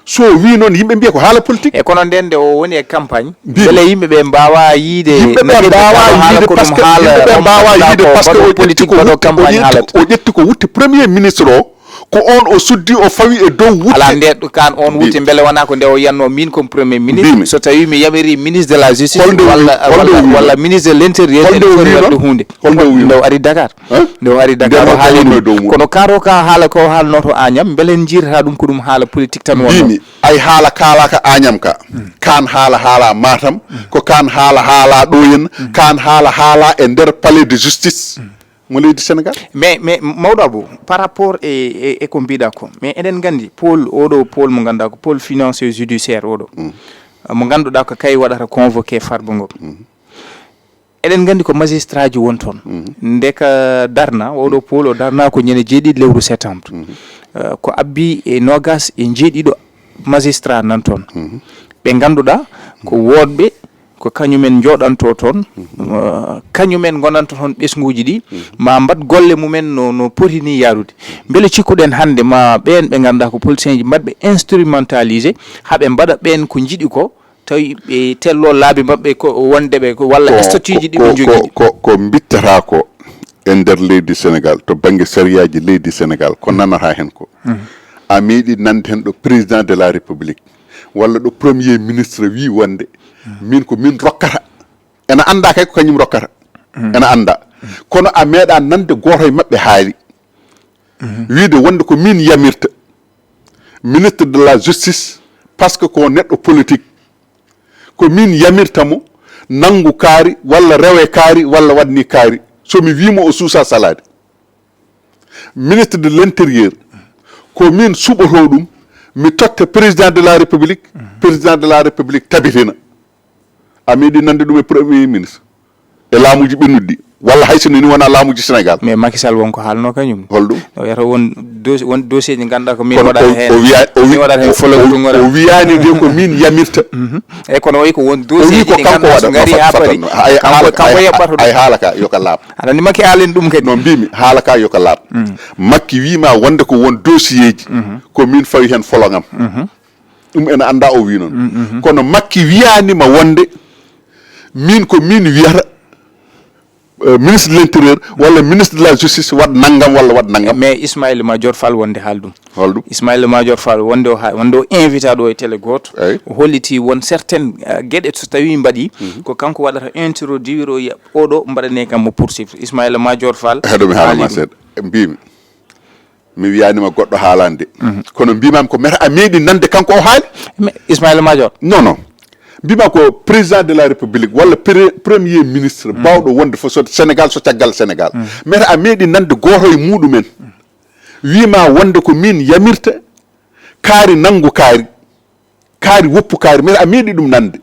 So o wi noon yimɓe mbiya ko haala politique. E kono nden nde o woni e campagne, mbele yimɓe ɓe mbawa yiide? Yimɓe ɓe mbawa yiide parce que yimɓe ɓe mbawa yiide parce que o ƴetti ko wutti, o ƴetti ko wutti premier ministre o, Ko on o suddi, o fawi e dow wutte. Ala nde ɗo kan on wutte, mbele wona ko nde o yanno min comme premier ministre. Mbimi. So tawi mi yamiri ministre de la justice, holnde o wi-, walla, holnde o walla, wi-, walla ministre de l'intérieur, holnde o wi-, wadde hunde. Holnde o wi-, nde o ari Dakar. Hein? Nde o ari Dakar, nde o haali ɗum. Kono karo ka haala ko haalnoto Agnam, mbele en jirata ɗum ko ɗum haala politique tan wonno. Mbimi, ay haala kaalaka Agnam ka. Kan haala haala Matam, ko kan haala haala ɗo en, kan haala haala e nder palais de justice. Mo leydi Sénégal. Mais, mais, mawɗo Abou, par rapport e, e, e ko mbiɗa ko, mais eɗen nganndi pôle, oɗo pôle mo ngannduɗaa ko pôle financier judiciaire oɗo, mo ngannduɗaa ko kay waɗata convoqué Farba Ngom. Eɗen nganndi ko magistrat ji won toon. Nde ka darna, oɗo pôle o darna ko ñande jeeɗiɗi lewru septembre. Eh, ko abbi e noogas e jeeɗiɗo magistrat nan toon. Ɓe ngannduɗaa ko woɗɓe, ko kañumen njooɗanto toon, eh, kañumen ngonanto toon ɓesnguuji ɗi, ma mbaɗ golle mumen no, no poti ni yaarude. Mbele cikkuɗen hannde ma ɓeen ɓe ngannduɗaa ko politicienji mbaɗ ɓe instrumentalisé, haa ɓe mbaɗa ɓeen ko njiɗi ko, tawi ɓe tello laabi maɓɓe ko wonde ɓe ko, walla statut ji ɗi ɓe ko, njogii ɗi. Ko, ko, ko mbittata ko e nder leydi Sénégal, to bannge sariyaaji leydi Sénégal, ko nanata heen ko. A meeɗi nande heen ɗo président de la République, walla ɗo premier ministre wi wonde, min ko min rokkata. Ena annda kay ko kañum rokkata. Ena annda. Kono a meeɗa nande gooto e maɓɓe haali. Wiide wonde ko min yamirta ministre de la justice, parce que ko neɗɗo politique. Ko min yamirta mo nanngu kaari, walla rewe kaari, walla waɗni kaari. So mi wii mo o suusa salaade. Ministre de l'intérieur, ko min suɓoto ɗum, mi totta président de la république, président de la république tabitina. A meeɗi nande ɗum e premier ministre, e laamuji ɓennuɗi ɗi, walla hay so ni wona laamuji Sénégal? Mais Macky Sall won ko haalno kañum. Holɗum? O wiyata won dosi-, won dossier ji ngannduɗaa ko min waɗata heen. O wiya-, o wi-, min waɗata heen o, o, o wiyani de ko min yamirta. Mhm. Eyyi, kono o wi ko won dossier ji ɗi ngannduɗaa so ngari haa paari, kanko, kanko yoɓɓata ɗum. Ay haala ka yo ka laaɓ. Aɗa anndi Macky haalani ɗum kadi. No mbimi, haala ka yo ka laaɓ. Mm. Macky wima wonde ko won dossier ji, ko min fawi heen fologam. Mhm. Ɗum ene annda o wi noon. Kono Macky wiyanima wonde min ko min wiyata, eh, ministre de l'intérieur walla ministre de la justice waɗ nanngam walla waɗ nanngam. Mais Ismaïla Madior Fall wonde haali ɗum. Holɗum? Ismaïla Madior Fall wonde o ha-, wonde o invita ɗo e télé gooto. Eyi. O holliti won certaines, eh, geɗe so tawi mbaɗi, ko kanko waɗata introduire o yiya oɗo mbaɗane kam mo poursuivre. Ismaïla Madior Fall haali ɗum. Heɗo mi haalama seeɗa. Mbimi. Mi wiyanima goɗɗo haalande. Mhm. Kono mbimami ko meta a meeɗi nande kanko o haali. Mais Ismaïla Madior? Non, non. Mbima ko président de la république walla pre-, premier ministre bawɗo wonde fof so Sénégal, so caggal Sénégal. Mhm. Meta a meeɗi nande gooto e muɗumen. Wima wonde ko min yamirta kaari nanngu kaari. Kaari woppu kaari, mais a meeɗi ɗum nande?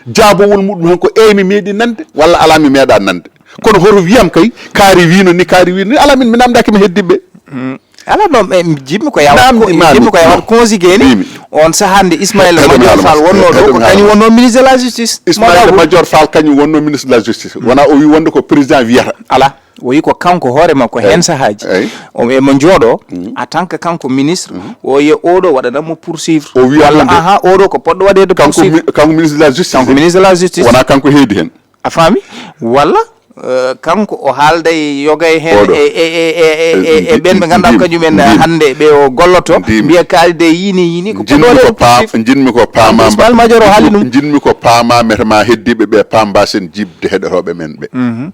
Jaabowol muɗum han ko, eyi, mi meeɗi nande, walla ala, mi meeɗa nande. Kono hoto wiyam kay, kaari wino ni, kaari wino ni, ala, min mi namdaki ma heddiɓe. Mm. Ala, non, eh, jiɗmi ko yawa, jiɗmi ko yawa conjugué ni. On sahaa nde Ismaïla Madior Fall wonno ɗo, ko kañum wonno ministre de la justice. Ismaïla Madior Fall kañum wonno ministre de la justice. Wona o wi wonde ko président wiyata. Ala. O wi ko kanko hoore makko heen sahaaji. Eyi. O, emo jooɗo en tant que kanko ministre, o wiya oɗo waɗanamo poursuivre. O wiya walla aha, oɗo ko poɗɗo waɗede poursuivre. Kanko mi-, kanko ministre de la justice. Kanko ministre de la justice. Wona kanko heedi heen. A faami? Walla, eh, kanko o haalday yoga e heen e, e, e ɓen ɓe ngannduɗaa kañumen hannde ɓe o golloto, mbiya kaari de yini, yini, ko poɗɗo waɗede poursuivre. Jinmi ko paama, Ismaïla Madior o haali ɗum. Jinmi ko paama, meta ma heddiɓe ɓe paam mbasen jibde heɗotooɓe men ɓe. Mhm.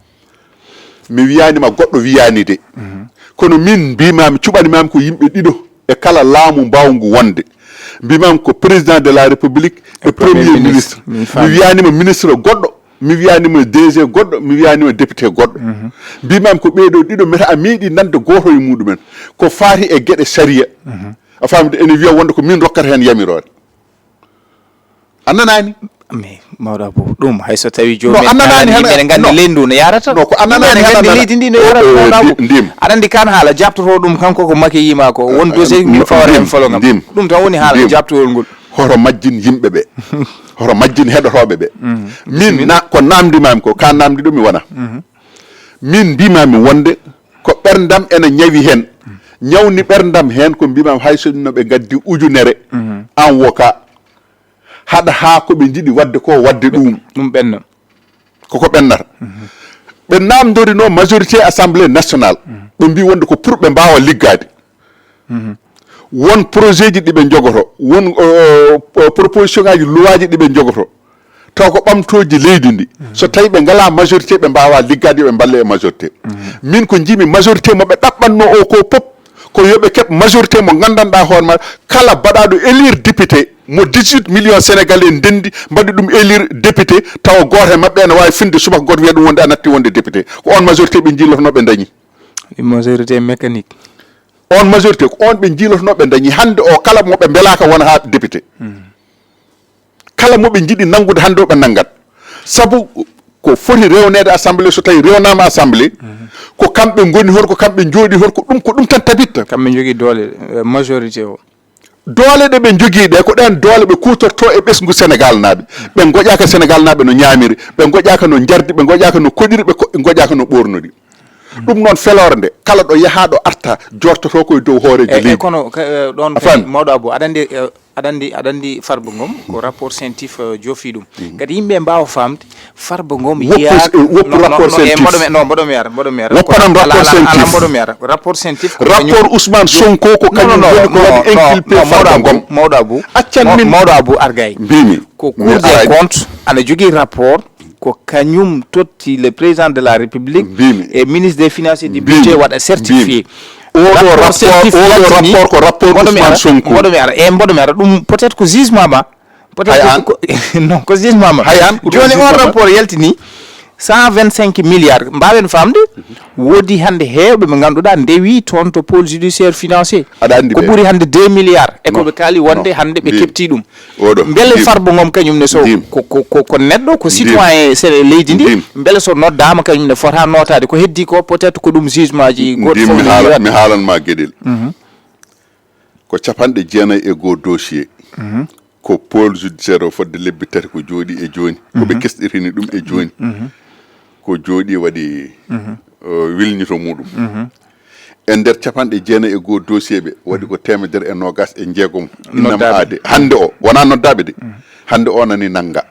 Mi wiyani ma goɗɗo wiyani de. Mhm. Kono min mbimami, cuɓanimami ko yimɓe ɗiɗo e kala laamu mbawngu wonde. Mbimami ko président de la république e premier ministre. Mi wiyanima ministre goɗɗo, mi wiyanima D G goɗɗo, mi wiyanima député goɗɗo. Mhm. Mbimami ko ɓeeɗo ɗiɗo meta a meeɗi nande gooto e muɗumen. Ko faati e geɗe sariya. Mhm. A faamde ene wiya wonde ko min rokkata heen yamiroore. A nanaani? Mais mawɗo Abou, ɗum hay so tawi joomum en a nanaani, meɗen nganndi leydi ndi no yarata. No, ko a nanaani, meɗen nganndi leydi ndi no yarata, mawɗo Abou. Aɗa anndi kan haala jaabtoto ɗum kanko ko Macky yima ko won dossier min fawata heen fologam. Ɗum tan woni haala jaabtowol ngol. Hoto majjin yimɓe ɓe. Hoto majjin heɗotooɓe ɓe. Min na ko namdi mami ko, ka namdi ɗum mi wona. Min mbimami wonde ko ɓerndam ene ñawi heen. Ñawni ɓerndam heen ko mbimami hay so no ɓe ngaddi ujunere. An wo ka haɗa haa ko ɓe njiɗi waɗde ko, waɗde ɗum. Ɗum ɓenna. Koko ɓennata. Ɓe namdorino majorité assemblée nationale. Ɓe mbi wonde ko pour ɓe mbaawa liggaade. Won projet ji ɗi ɓe njogoto, won euh, proposition ngaji, loi ji ɗi ɓe njogoto, taw ko ɓamtooji leydi ndi. So tawi ɓe ngalaa majorité, ɓe mbaawaa liggaade, yo ɓe mballe e majorité. Min ko njiimi, majorité mo ɓe ɗaɓɓatnoo o ko pop, ko yo ɓe keɓ majorité mo nganndanɗaa hoore ma, kala baɗaaɗo élire député mo dix-huit millions Sénégalais ndenndi, mbaɗi ɗum élire député, tawa gooto e maɓɓe ene waawi finde subaka, gooto wiya ɗum wonde a natti wonde député. Ko on majorité ɓe njiilotonoo, ɓe ndañi. Une majorité mécanique. On majorité ko on ɓe njiilotonoo, ɓe ndañi. Hannde o, kala mo ɓe mbelaaka wona haa député. Kala mo ɓe njiɗi nanngude hannde o, ɓe nanngat. Sabu ko foti rewneede assemblée, so tawi rewnaama assemblée, ko kamɓe ngoni hol, ko kamɓe njooɗi hol, ko ɗum, ko ɗum tan tabitta. Kamɓe njogii doole, eh, majorité o. Doole ɗe ɓe njogii ɗe, ko ɗeen doole ɓe kuutortoo e ɓesngu Sénégal naaɓe. Ɓe ngoƴaaka Sénégal naaɓe no ñaamiri, ɓe ngoƴaaka no njardi, ɓe ngoƴaaka no koɗiri, ɓe ko-, ngoƴaaka no ɓoornori. Ɗum noon, feloore nde, kala ɗo yahaa ɗo arta, jortotoo ko e dow hooreejo leydi. E, e kono ka, eh, ɗoon a faami? Mawɗo Abou, aɗa anndi, eh, aɗa anndi, aɗa anndi Farba Ngom, ko rapport CENTIF, eh, joofi ɗum. Kadi yimɓe mbaawa faamde, Farba Ngom woppu, yiyaaka eh, woppu no, no, rapport no, e CENTIF. Mboɗo mi, no, mboɗo mi ara, mboɗo mi ara. Woppanam rapport CENTIF. Ala, ala, mboɗo mi ara. Rapport CENTIF ko kañum. Rapport Ousmane Sonko ko kañum woni ko waɗi inculpé Farba Ngom. Mawɗo Abou, Mawɗo Abou. Accan min. Mawɗo Abou Argay. Mbimi. Ko Cour des comptes ana jogii rapport, ko kañum totti le président de la République e ministre des finances et du budget waɗa certifié. Oɗo rapport, oɗo rapport ko rapport Ousmane Sonko. Mboɗo mi ara, e mboɗo mi ara. Ɗum peut-être ko jugement ma. Peut-être ko, non, ko jugement ma. Hay an, ko joni on rapport yaltini cent vingt-cinq milliards. Mbaawen faamde, woodi hannde heewɓe ɓe ngannduɗaa ndewi toon to pôle judiciaire financier. Aɗa anndi ko ɓe ɓuri hannde deux milliards. E ko ɓe kaali wonde hannde ɓe keɓti ɗum. Oɗo. Mbele Farba Ngom kañum ne so ko, ko, ko, ko neɗɗo, ko citoyen se leydi ndi, mbele so noddaama kañum ne fota nootaade. Ko heddi ko peut-être ko ɗum jugement ji goɗɗo fof mi haala, mi haalan ma geɗel. Ko capanɗe jeenayi e goo dossier. Ko pôle judiciaire o fodde lebbi tati ko jooɗi e jooni. Ko ɓe kesɗitini ɗum e jooni. Ko jooɗi waɗi, o, wilñito muɗum. E nder capanɗe jeenayi e goo dossier ɓe, waɗi ko teemedere e noogas e jeegom. Innam aade. Hannde o, wonaa noddaaɓe de. Hannde o nani nannga.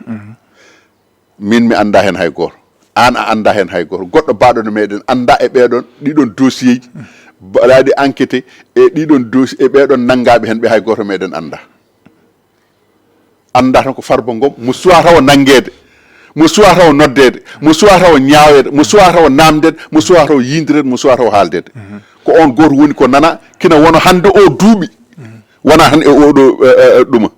Min mi anndaa heen hay gooto. Aan a anndaa heen hay gooto. Goɗɗo baaɗo no meɗen anndaa e ɓeeɗon, ɗiɗon dossier ji, baɗaaɗi enquête e ɗiɗon dossier, e ɓeeɗon nanngaaɓe heen ɓe hay gooto meɗen anndaa. Anndaa tan ko Farba Ngom, mo suwaa taw nanngeede, mo suwaa taw noddeede, mo suwaa taw ñaaweede, mo suwaa taw naamndeede, mo suwaa taw yiindireede, mo suwaa taw haaldeede. Ko oon gooto woni ko nana, kina wona hannde o duuɓi. Wonaa tan e oɗo, e, e, ɗuma.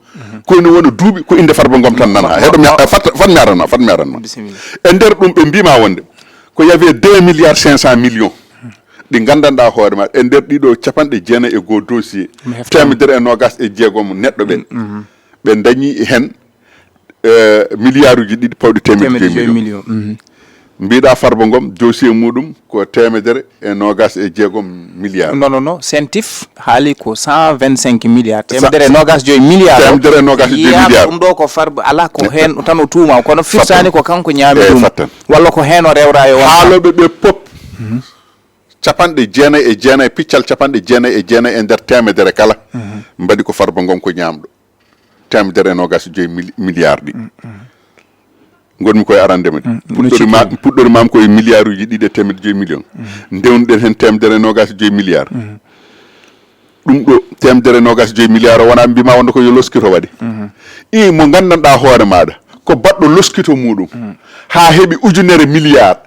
Ko ene wona duuɓi, ko innde Farba Ngom tan nana. Heɗo mi, fat, fat mi aranma, fat mi aranma. Bisimilla. E nder ɗum ɓe mbiima wonde, ko y avait deux milliards cinq cent millions. Ɗi nganndanɗaa hoore ma, e nder ɗiɗo capanɗe jeenayi e goo dossier, teemedere e noogas e jeegom neɗɗo ɓe. Ɓe dañi heen, eh, miliyaaruuji ɗiɗi pawɗi teemedde joyi million. Mbiɗa Farba Ngom, dossier muɗum ko teemedere e noogas e jeegom milliards. Non, non, non. CENTIF haali ko cent vingt-cinq milliards. Teemedere e noogas joyi milliards. Teemedere e noogas joyi milliards. Ɗum ɗo ko Farba, ala ko heen tan o tuuma, kono firtaani ko kanko ñaami ɗum. Walla ko heen o rewra e on. Haalooɓe ɓe pop. Capanɗe jeenayi e jeenayi, piccal capanɗe jeenayi e jeenayi e nder teemedere kala. Mbaɗi ko Farba Ngom ko ñaamɗo. Teemedere e noogas e joyi mili-, milliards ɗi. Ngonmi koye arande ma ɗi. Puɗɗori ma, puɗɗori maam koye milliards uji ɗiɗi e teemedde joyi million. Ndewnuɗen heen teemedere e noogas e joyi milliards. Ɗum ɗo teemedere e noogas e joyi milliards o wonaa ɓe mbiima wonde ko yo loskito waɗi. I mo nganndanɗaa hoore maaɗa ko baɗɗo loskito muɗum. Haa heɓi ujunere milliards.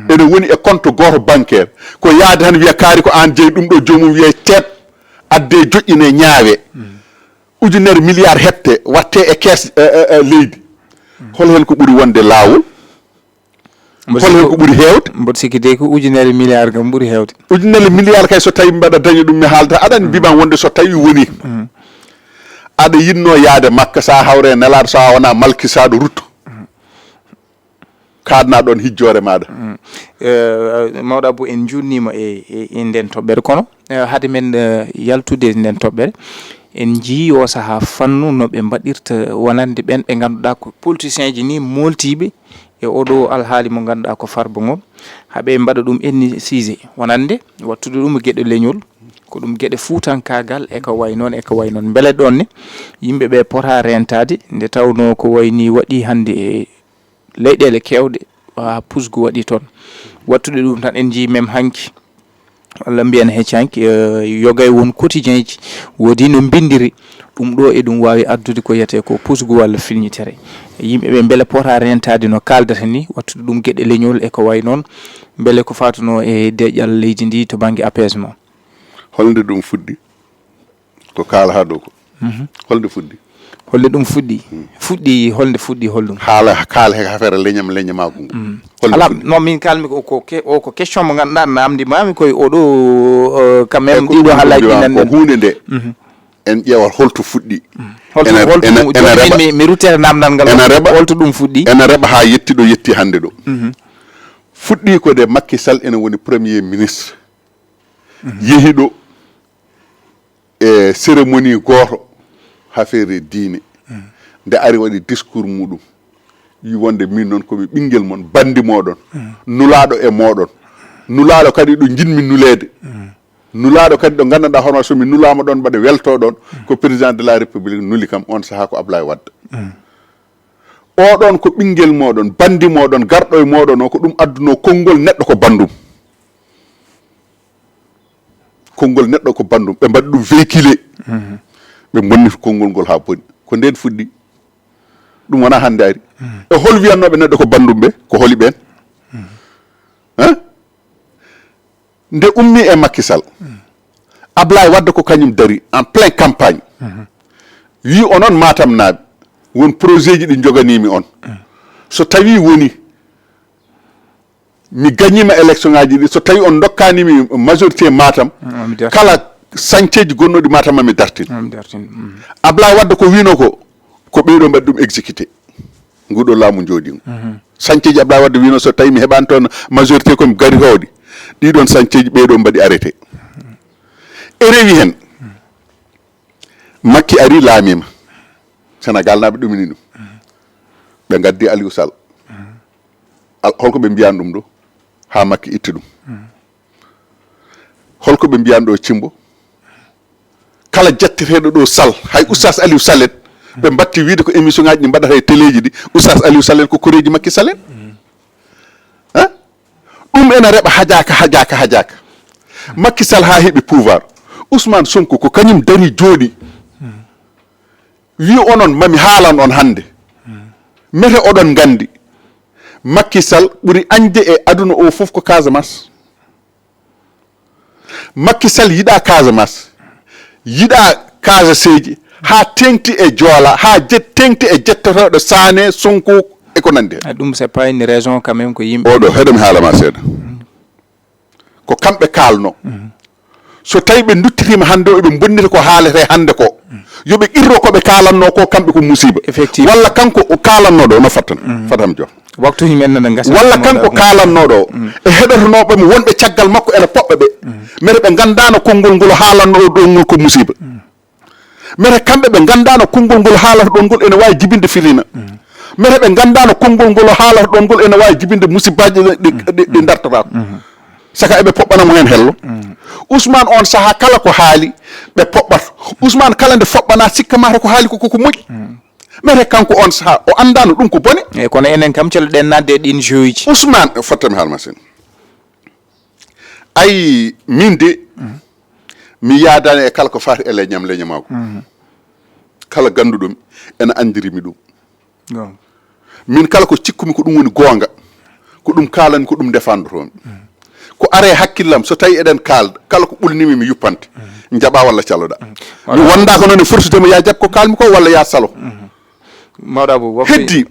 Ene woni e compte gooto bancaire. Ko yaade tan wiya kaari ko aan jeyi ɗum ɗo, joomum wiya ceet. Adde joƴƴine ñaawe. Ujunere milliards hepte watte e kees, e, e, e leydi. Hol heen ko ɓuri wonde laawol? Hol heen ko ɓuri heewde? Mboɗo sikki de ko ujunere milliards kam ɓuri heewde. Ujunere milliards kay so tawi mbaɗa daña ɗum mi haalta. Aɗa anndi mbiman wonde so tawi woni. Aɗa yiɗno yaade Makka sa hawre e Nelaaɗo sa wona malkisaaɗo rutto. Kaadna ɗoon hijjoore maaɗa. Eh, mawɗo Abou, en njuutniima e, e, e nden toɓɓere, kono, eh, hade men, eh, yaltude e nden toɓɓere, en njiyii o sahaa fannu no ɓe mbaɗirta wonande ɓeen ɓe ngannduɗaa ko politicienji ni mooltiiɓe e oɗo alhaali mo ngannduɗaa ko Farba Ngom, haa ɓe mbaɗa ɗum etnicise wonande wattude ɗum geɗe leñol, ko ɗum geɗe fuutankaagal e ko way noon, e ko way noon. Mbele ɗoon ne yimɓe ɓe pota reentaade nde tawnoo ko wayni waɗi hannde e leyɗeele keewɗe, haa pusgu waɗi toon. Wattude ɗum tan, en njiyii même hanki, walla mbiyen heccanki, eh, yoga e won quotidien ji, woodi no mbinndiri. Ɗum ɗo eɗum waawi addude ko wiyetee ko pusgu walla filñitere. Yimɓe ɓe mbele pota rentaade no kaaldata ni, wattude ɗum geɗe leñol e ko wayi noon, mbele ko faatuno e deeƴal leydi ndi to bannge apaisement. Holnde ɗum fuɗɗi? Ko kaalata ɗo ko. Holnde fuɗɗi? Holnde ɗum fuɗɗi? Fuɗɗi, holnde fuɗɗi, holɗum? Haala, kaala he affaire leñam, leñamaagu ngu. Holnde Ala, fuɗɗi? Non, min kaalmi ko, ko ke-, o ko question mo ngannduɗaa namndi mami koye oɗo, euh, quand même, ɗiɗo haalaaji ɗi nannden. Ko huunde nde. En ƴeewat holto fuɗɗi. Holto, ena, holto ena, ɗum, ena jooni reɓa, min mi, mi ruttete namndal ngal. Ena reɓa, holto ɗum fuɗɗi? Ena reɓa haa yetti ɗo yetti hannde ɗo. Fuɗɗi ko nde Macky Sall ena woni premier ministre. Yehi ɗo e cérémonie gooto, affaire e diine. Nde ari waɗi discours muɗum. Yi wonde min noon komi ɓinngel mon, banndi moɗon, nulaaɗo e moɗon, nulaaɗo kadi ɗo njiɗmi nuleede. Nulaaɗo kadi ɗo nganndanɗaa hono so mi nulaama ɗoon mbaɗa welto ɗoon, ko président de la république nuli kam on sahaa ko Ablaye Wade. Oɗon ko ɓinngel moɗon, banndi moɗon, garɗo e moɗon o, ko ɗum adduno konngol neɗɗo ko banndum. Konngol neɗɗo ko banndum. Ɓe mbaɗi ɗum véhiculé. Ɓe bonni konngol ngol haa boni. Ko ndeen fuɗɗi. Ɗum wonaa hannde ari. E hol wiyannooɓe neɗɗo ko banndum ɓe? Ko holi ɓeen? Hein? Nde ummi e Macky Sall, Ablaye Wade ko kañum dari en plein campagne. Wi onon Matam naaɓe, won projet ji ɗi njoganiimi on. So tawi woni mi gañiima élection ngaji ɗi, so tawi on ndokkanimi majorité Matam, kala chantier ji gonnoɗi Matam mami dartin. Ablaye Wade ko wino ko, ko ɓeyɗo mbaɗi ɗum exécuté. Nguɗo laamu jooɗi ngu. Chantier ji Ablaye Wade wino so tawi mi heɓani toon majorité komi gari hooɗi. Ɗiɗon chantier ji ɓeyɗo mbaɗi arrêté. E rewi hen. Makki ari laamima. Sénégal naaɓe ɗumini ɗum. Ɓe ngaddi Aliou Sall. Al-, holko ɓe mbiyani ɗum ɗo? Ha Makki itti ɗum. Holko ɓe mbiyani ɗo Cimbo? Kala jetteteɗo ɗo Sall, hay Oustaz Aliou Sall en, ɓe mbatti wiide ko émission ngaji ɗi mbaɗata e téléji ɗi, Oustaz Aliou Sall en ko koreji Makki Sall en. Hein? Ɗum ena reɓa hajaka, hajaka, hajaka. Makki Sall ha heɓi pouvoir. Ousmane Sonko ko kañum dari jooɗi. Wi onon mami haalan on hannde. Mete oɗon nganndi. Makki Sall ɓuri añde e aduna o fof ko Casamance. Makki Sall yiɗa Casamance. Yiɗa Casaseeji. Ha teŋti e Joola. Ha jet-, teŋti e jettotoɗo Sané, Sonko e ko nanndi hen. Ah, ɗum c'est pas une raison quand même ko yimɓe. Oɗo, heɗo mi haalama seeɗa. Ko kamɓe kaalno. So tawi ɓe duttitima hannde o, eɓe bonnita ko haalete hannde ko. Yo ɓe qirro ko ɓe kaalanno ko, kamɓe ko musiba. Effectivement. Walla kanko o kaalannoɗo no fattan. Fatam jo. Waktu him en nana gasa. Walla kanko kaalannoɗo o. E heɗotonoɓe mo wonɓe caggal makko ene poɓɓa ɓe. Mete ɓe ngandano konngol ngol haalanno o ɗo ngol ko musiba. Mete kamɓe ɓe ngandano konngol ngol haalata ɗon ngol ene wawi jibinde fitina. Mete ɓe ngandano konngol ngol haalata ɗon ngol ene wawi jibinde musibaji ɗi, ɗi, ɗi, ɗi dartata ko. Saka eɓe poɓɓana mo hen hello. Ousmane on saha kala ko haali ɓe poɓɓata. Ousmane kala nde foɓɓana sikka mata ko haali ko, ko, ko moƴƴi. Mete kanko on saha o andano ɗum ko bone. Eyyi, kono enen kam celoɗen nadde e ɗin jeux ji. Ousmane, fottami haalma sen. Ayi, min de, mi yaadani e kala ko fati e leñam, leñamaagu. Kala ganduɗomi ene andiri mi ɗum. Min kala ko cikkumi ko ɗum woni goonga, ko ɗum kaalanmi, ko ɗum ndefandotomi. Ko are hakkillam, so tawi eɗen kaalda, kala ko ɓulnimi mi yuppante. Jaɓa walla caloɗa. Mi wonda ko noon e forsude mo ya jaɓ ko kaalmi ko walla ya salo. Mawɗo Abou, waktu heddi,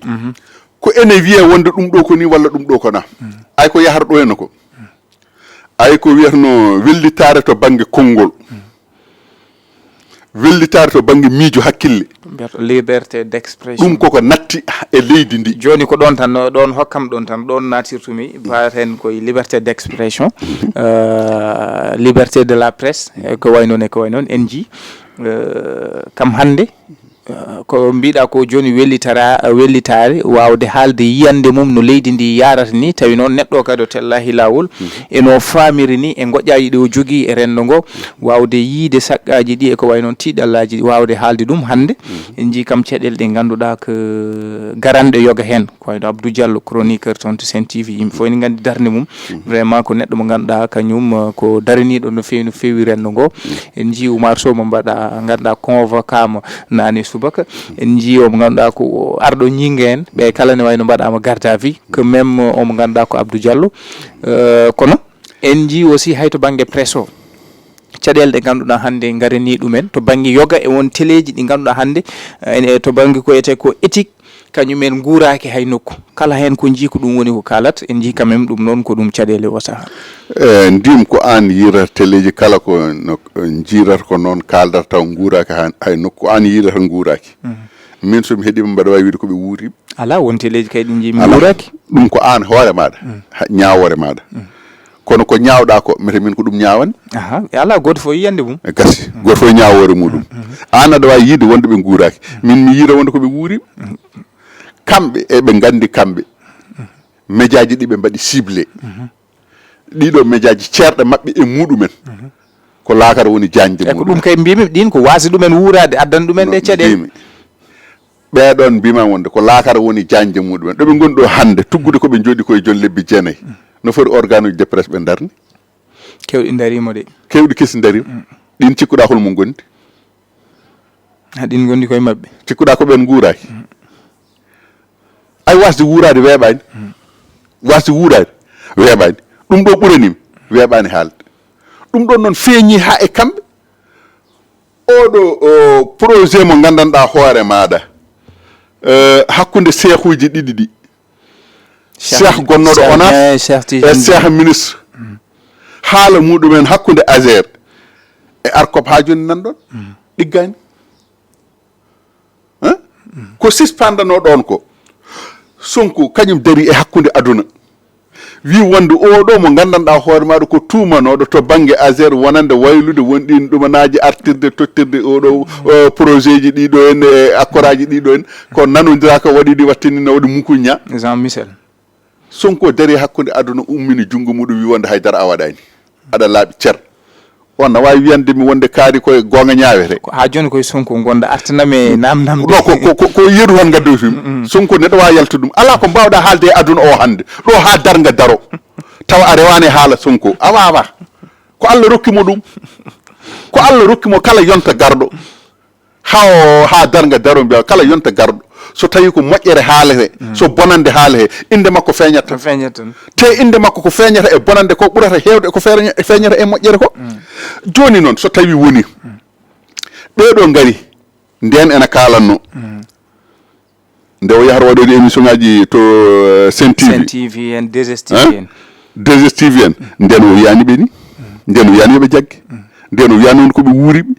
ko ene wiye wonde ɗum ɗo ko ni walla ɗum ɗo ko na. Ay ko yahata ɗo henno ko. Ay ko wiyatno wellitaare to bannge konngol. Wellitaare to bannge miijo hakkille. Mbiyata liberté d'expression. Ɗum koko natti e leydi ndi. Jooni ko ɗon tan, ɗon hokkam ɗon tan, ɗon naatirtumi, mbawaten koye liberté d'expression, euh, liberté de la presse, e ko way noon, e ko way noon, en jii, euh, kam hannde, Ko mbiɗa ko jooni wellitara wellitaare waawde haalde yiyannde mum no leydi ndi yaarata ni, tawi noon neɗɗo o kadi o tellaahi laawol, e no faamiri ni, e ngoƴaaji ɗi o jogii e renndo ngo, waawde yiyde saqqaaji ɗi e ko wayi noon tiiɗallaaji ɗi, waawde haalde ɗum hannde. En njii kam caɗeele ɗe ngannduɗaa ko garanɗe yoga heen, ko wayno Abdou Diallo, chroniqueur toon to Sen T V, yimɓe fof ene nganndi darnde mum. Vraiment ko neɗɗo mo ngannduɗaa kañum, uh, ko daraniiɗo no feewi, no feewi renndo ngo. En njii Oumar Sow mo mbaɗa, ngannduɗaa convoqué mo naane subaka. En njii o mo ngannduɗaa ko arɗo ñiŋnge en, ɓe kala ne wayno mbaɗaama garde à vue, que même, uh, o mo ngannduɗaa ko Abdou Diallo. Uh, kono en njii aussi hay to bannge presse o, caɗeele ɗe ngannduɗaa hannde ngaranii ɗumen to bannge yoga e won teleeji ɗi ngannduɗaa hannde, uh, ene, to bannge ko wiyetee ko éthique, kañum en nguuraaki hay nokku. Kala heen ko njii ko ɗum woni ko kaalat, en njii quand même ɗum noon ko ɗum caɗeele o sahaa. E, ndim ko aan yiirata teleeji kala ko no, njiirata ko noon kaaldata taw nguuraaki han-, hay nokku. Ko aan yiirata nguuraaki. Min so mi heɗiima mbaɗa waawi wiide ko ɓe wuuriiɓe. Alaa, won teleeji kay ɗi njii mi Alaa. Nguuraaki. Ɗum ko aan hoore maaɗa, ha-, ñaawoore maaɗa. Kono ko ñaawɗaa ko, mete min ko ɗum ñaawani. Aha, e alaa gooto fof yiyannde mum. E gasi, gooto fof e ñaawoore muɗum. Aan aɗa waawi yiide wonde ɓe nguuraaki. Min mi yiira wonde ko ɓe wuuriiɓe. Kamɓe eɓe nganndi kamɓe. Mejaaji ɗi ɓe mbaɗi ciblé. Ɗiɗo mejaaji ceerɗe maɓɓe e muɗumen. Ko laakara woni jañde E ko muɗum. Ɗum kay mbimi, ɗin ko waasde ɗumen wuuraade, addana ɗumen ɗe caɗeele. Mbimi. Ɓeɗon mbima wonde ko laakara woni jañde muɗumen. Ɗo ɓe ngoni ɗo hannde, tuggude ko ɓe jooɗi koye jooni lebbi jeenayi. No foti organe uji de presse ɓe ndarni? Kewɗi ndariima de. Kewɗi kesi ndariima. Ɗin cikkuɗaa hol mum gondi? Ha, ɗin gondi koye maɓɓe. Cikkuɗaa ko ɓen nguuraaki? Ay, wasde wuuraade weeɓaani. Wasde wuuraade weeɓaani. Ɗum ɗo ɓuraniimi, weeɓaani haalde. Ɗum ɗon noon feeñi haa e kamɓe. Oɗo, o, projet mo nganndanɗaa hoore maaɗa, eh, hakkunde seehuuji ɗiɗi ɗi. Cheikh, Cheikh gonnooɗo Cheikh, ONAS eh, Cheikh e Tijani. Cheikh ministre. Haala muɗumen hakkunde ASER e ARCOP haa jooni nan ɗon. Ɗiggaani. Hein? Ko sispandanoo ɗon ko, Sonko kañum darii e hakkunde aduna. Wi wonde oɗo mo nganndanɗaa hoore maaɗa ko tuumanooɗo to bannge ASER wonande waylude won ɗin ɗumanaaji artirde tottirde oɗo, o, projet ji ɗiɗo en e accord aji ɗiɗo en, ko nanondiraaka waɗi ɗi wattini no waɗi mukuña. Jean Michel. Sonko darii hakkunde aduna ummini junngo muɗum wi wonde haydara a waɗaani. Aɗa laaɓi cer. On na waawi wiyande mi wonde kaari koye goonga ñaawete. Ko haa jooni koye Sonko ngonɗa artanam e namnam. Ɗo ko, ko, ko, ko yeru tan ngaddoytumi. Sonko neɗɗo waawi yaltude ɗum. Alaa ko mbaawɗaa haalde e aduna o hannde. Ɗo haa darnga daro. Tawa a rewaani haala Sonko. A waawaa. Ko Allah rokki mo ɗum. Ko Allah rokki mo kala yonta garɗo. Haa o, haa darnga daro mbiya kala yonta garɗo. So tawi ko moƴƴere haalete, so bonande haalete, innde makko feeñat tan. Feeñat tan. Te innde makko ko feeñata e bonande ko ɓurata heewde ko feeña-, feeñata e moƴƴere ko. Jooni noon, so tawi woni, ɓeeɗo ngari, ndeen ena kaalanno. Nde o yahata waɗoyde émission ngaji to, eh, Sen T V. Sen T V en, deux S T V en. Hein? Deux S T V en. Nden o wiyani ɓe ni. Nden o wiyani yo ɓe jagge. Nden o wiyani on ko ɓe wuuri ɓe.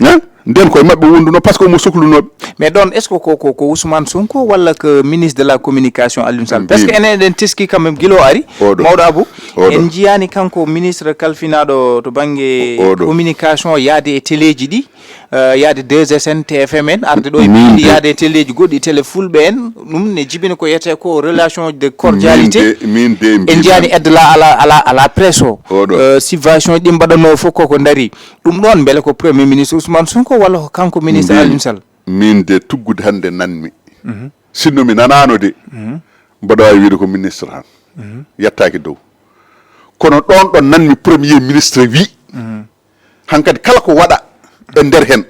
Hein? Nden koye maɓɓe wonduno parce que omo soklunooɓe. Mais ɗon, est-ce que ko, ko, ko Ousmane Sonko walla ko ministre de la communication Aliou Sall? Parce que enen eɗen teski quand même gila o ari. Oɗo. Mawɗo Abou, oɗo. En njiyani kanko ministre kalfinaɗo to banggue oɗo. Communication yaade e teleji ɗi. Eh, yaade deux S N, T F M en, arde ɗo e piindi yaade e teleeji goɗɗi, télé fulɓe en, ɗum ne jibini ko yetee ko relation de cordialité. Min de, min de en mbima- njiyaani aide la, à la, à la, à la presse o. Oɗo. Eh, subvention ɗi mbaɗanoo fof koko ndarii. Ɗum ɗoon mbele ko Premier ministre Ousmane Sonko walla ko kanko ministre Aliou Sall? Min de tuggude hannde nanmi. Sinno mi nanaano de, mboɗo waawi wiide ko ministre tan. Yettaaki dow. Kono ɗoon ɗoon nanmi Premier ministre wi, hankadi kala ko waɗa e nder heen,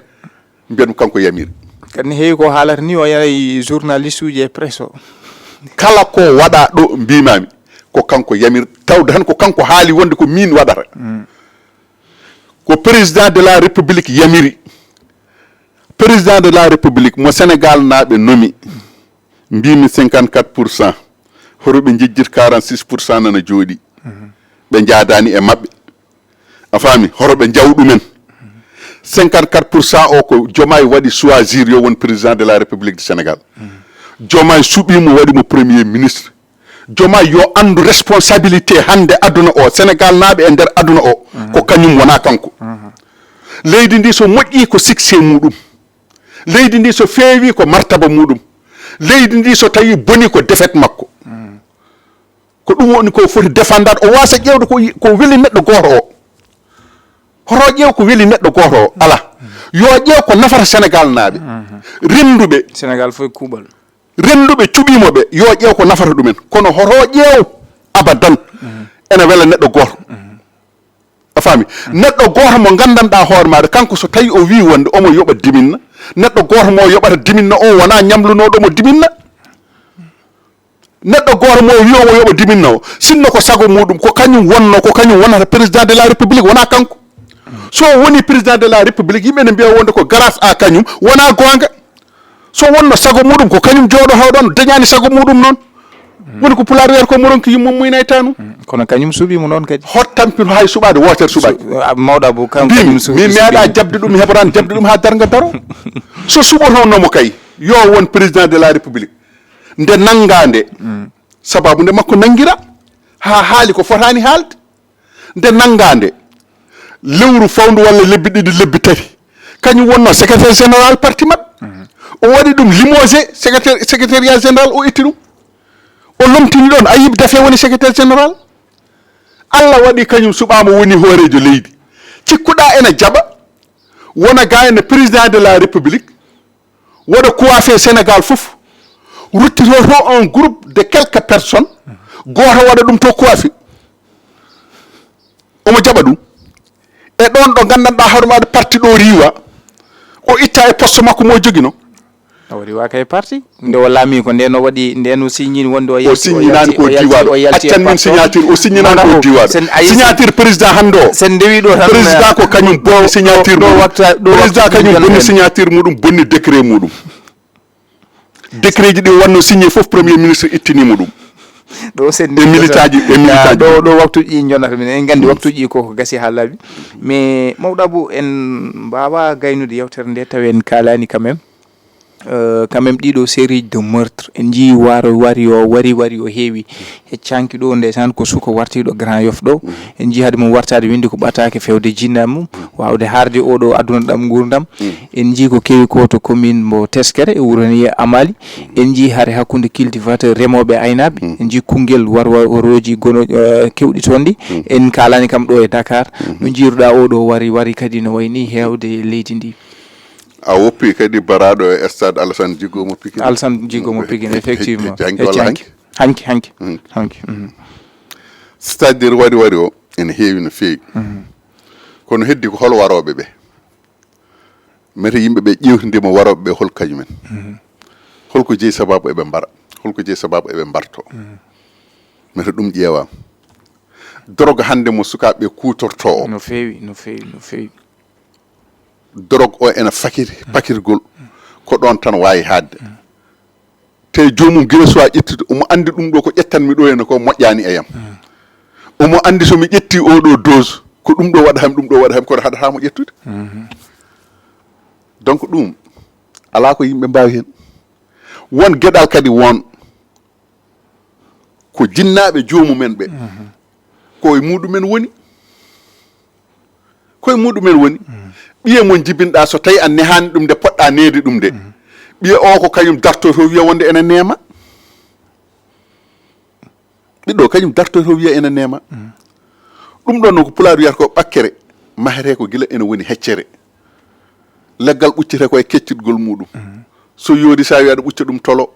mbiya ɗum kanko yamiri. Kadi ne heewi ko haalata ni o yaray journaliste uji e presse o. Kala ko waɗa ɗo mbimami ko kanko yamiri, tawde tan ko kanko haali wonde ko min waɗata. Ko président de la république yamiri. Président de la république mo Sénégal naaɓe nomi, mbimi cinquante-quatre pour cent, hoto ɓe njejjit quarante-six pour cent nana jooɗi. Ɓe njaadaani e maɓɓe. A faami? Hoto ɓe njaw ɗumen. Cinquante-quatre pour cent o ko Diomaye waɗi choisir yo won président de la République du Sénégal. Diomaye suɓi mo, waɗi mo premier ministre. Diomaye yo anndu responsabilité hannde aduna o, Sénégal naaɓe e nder aduna o, ko kañum wona kanko. Leydi ndi so moƴƴi ko succès muɗum. Leydi ndi so feewi ko martaba muɗum. Leydi ndi so tawi boni ko defet makko. Ko ɗum woni ko foti defandade, o wasa ƴeewde ko, ko weli neɗɗo gooto o. Hoto ƴeew ko weli neɗɗo gooto o, ala. Yo ƴeew ko nafata Senegal naaɓe. Rennduɓe. Senegal fof e kuuɓal. Rennduɓe cuɓiimo ɓe, yo ƴeew ko nafata ɗumen. Kono hoto ƴeew abadan ena wela neɗɗo gooto. A faami? Neɗɗo gooto mo nganndanɗaa hoore maaɗa, kanko so tawi o wii wonde omo yoɓa diminna, neɗɗo gooto mo yoɓata diminna o wonaa ñamlunooɗo mo diminna. Neɗɗo gooto mo wii omo yoɓa diminna o, sinno ko sago muɗum, ko kañum wonno, ko kañum wonata président de la république, wonaa kanko. So o woni président de la république, yimɓe ne mbiya wonde ko grâce à kañum, wonaa goonga. So wonno sago muɗum, ko kañum jooɗo haw ɗon, dañaani sago muɗum noon. Woni ko pulaar wiyata ko mo ronki yumma muyna e taanum. Kono kañum suɓi mo noon kadi. Hot tampin hay suɓaade wootere suɓaaki. Su- a- mawɗo Abou, kanko kañum Mbimi, suɓi mi meeɗa jaɓde ɗum, mi heɓataan jaɓde ɗum haa darnga daro. So suɓotonomo kay, yo won président de la république. Nde nanngaa nde, sababu nde makko nanngira, haa haali ko fotaani haalde. Nde nanngaa nde, lewru fawndu walla lebbi ɗiɗi, lebbi tati, kañum wonno secrétaire général parti maɓɓe. O waɗi ɗum limogé, secrétaire, secrétariat général, o itti ɗum. O lomtini ɗon, Ayib Daffé woni secrétaire général. Allah waɗi kañum suɓaama woni hooreejo leydi. Cikkuɗaa ena jaɓa, wona ga ene président de la république, waɗa coiffé Sénégal fof, ruttito to un groupe de quelques personnes, gooto waɗa ɗum to coiffé. Omo jaɓa ɗum. E ɗon ɗo nganndanɗaa hoore maaɗa parti ɗo riiwa, o itta e poste makko mo jogino. O riiwaaka e parti. Nde o laami ko nde no waɗi, nde no signini wonde o O yalti, o signinaani yalti, ko o yalti, diwaaɗo. O yalti e Accan min parti. Signature, o signinaani ko Mbaɗa o, diwaaɗo. Sen a yii- Signature président hannde o. Sen ndewi ɗo tan, Président ko kañum ɗo, bonni signature ɗo, muɗum. Ɗo waktu, ɗo Président waktu kañum ɗi bonni njonnata. Signature muɗum, bonni décret muɗum. Décret ji ɗi wanno signé fof, premier ministre ittini muɗum. Ɗo sen E militaji, e militaji. Ɗo, ɗo waktuji ɗi njonnata min. En nganndi waktuji ɗi koko gasi haa laaɓi. Mais mawɗo Abou, en mbaawa gaynude yewtere nde tawi en kaalaani quand même. Euh, quand même, ɗiɗo série de meurtre, en njii waro wari o, wari wari o heewi. E canki ɗo, ndeysaan, ko suka wartiiɗo Grand Yoff ɗo. En njii hade mum wartaade windi ko ɓataake fewde jinna mum, waawde haarde oɗo aduna ɗam nguurndam. En njii ko kewi ko to commune mbo Teskere, e wuro ni Amali. En njii hare hakkunde cultivateur, remooɓe e aynaaɓe. En njii kungel war-, war-, warooji gono, euh, kewɗi toon ɗi. En kaalani kam ɗo e Dakar. No njiiruɗaa oɗo wari wari kadi no wayni heewde leydi ndi? A woppi kadi baraɗo e stade Alassane Djigo mo Pikine. Alassane Djigo mo Pikine, effectivement. Jangki E walla canki. Hanki, hanki. Hanki. C'est-à-dire wari wari o ene heewi no feewi. Kono heddi ko hol waroɓe ɓe? Mete yimɓe ɓe ƴewtidima waroɓe ɓe hol kañumen? Holko jeyi sababu eɓe mbara? Holko jeyi sababu eɓe mbarto? Mete ɗum ƴeewama. Drogue hannde mo sukaaɓe kuutorto o. No feewi, no feewi, no feewi. Drogue o ena fakiri, pakirgol. Ko ɗon tan waawi haadde. Te joomum gila suwaa ƴettude, omo anndi ɗum ɗo ko ƴettanmi ɗo henne ko moƴƴaani e yam. Omo anndi so mi ƴetti oɗo dose, ko ɗum ɗo waɗa ham, ɗum ɗo waɗa ham, kono haɗataa mo ƴettude. Donc ɗum, alaa ko yimɓe mbaawi heen. Won geɗal kadi won ko jinnaaɓe joomumen ɓe, ko e muɗumen woni. Ko e muɗumen woni. Ɓiye mo jibinɗa, so tawi a nehaani ɗum nde poɗɗa neede ɗum nde, ɓiye o ko kañum dartoto wiya wonde ene neema. Ɓiɗɗo kañum dartoto wiya ene neema. Ɗum ɗon noon ko pulaar wiyata ko ɓakkere, mahete ko gila ene woni heccere. Leggal ɓuccete ko e keccitgol muɗum. So yoori sa wiya aɗa ɓucca ɗum tolo.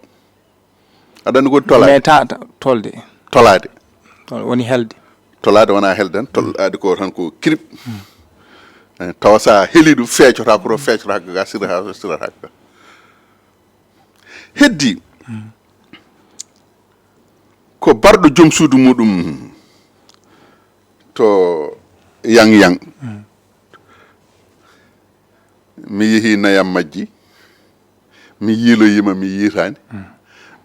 Aɗa anndi ko woni tolaade? Mais ta, ta, tolde. Tolaade. Tol-, woni helde. Tolaade wonaa helde tan, tolaade ko tan ko kirib. Eh, tawa sa heli ɗum feecotaako to feecotaako ga, sirata to sirataako ga. Heddi ko barɗo joom suudu muɗum to Yang Yang. Mi yehi nayam majji, mi yiiloyima, mi yiitaani.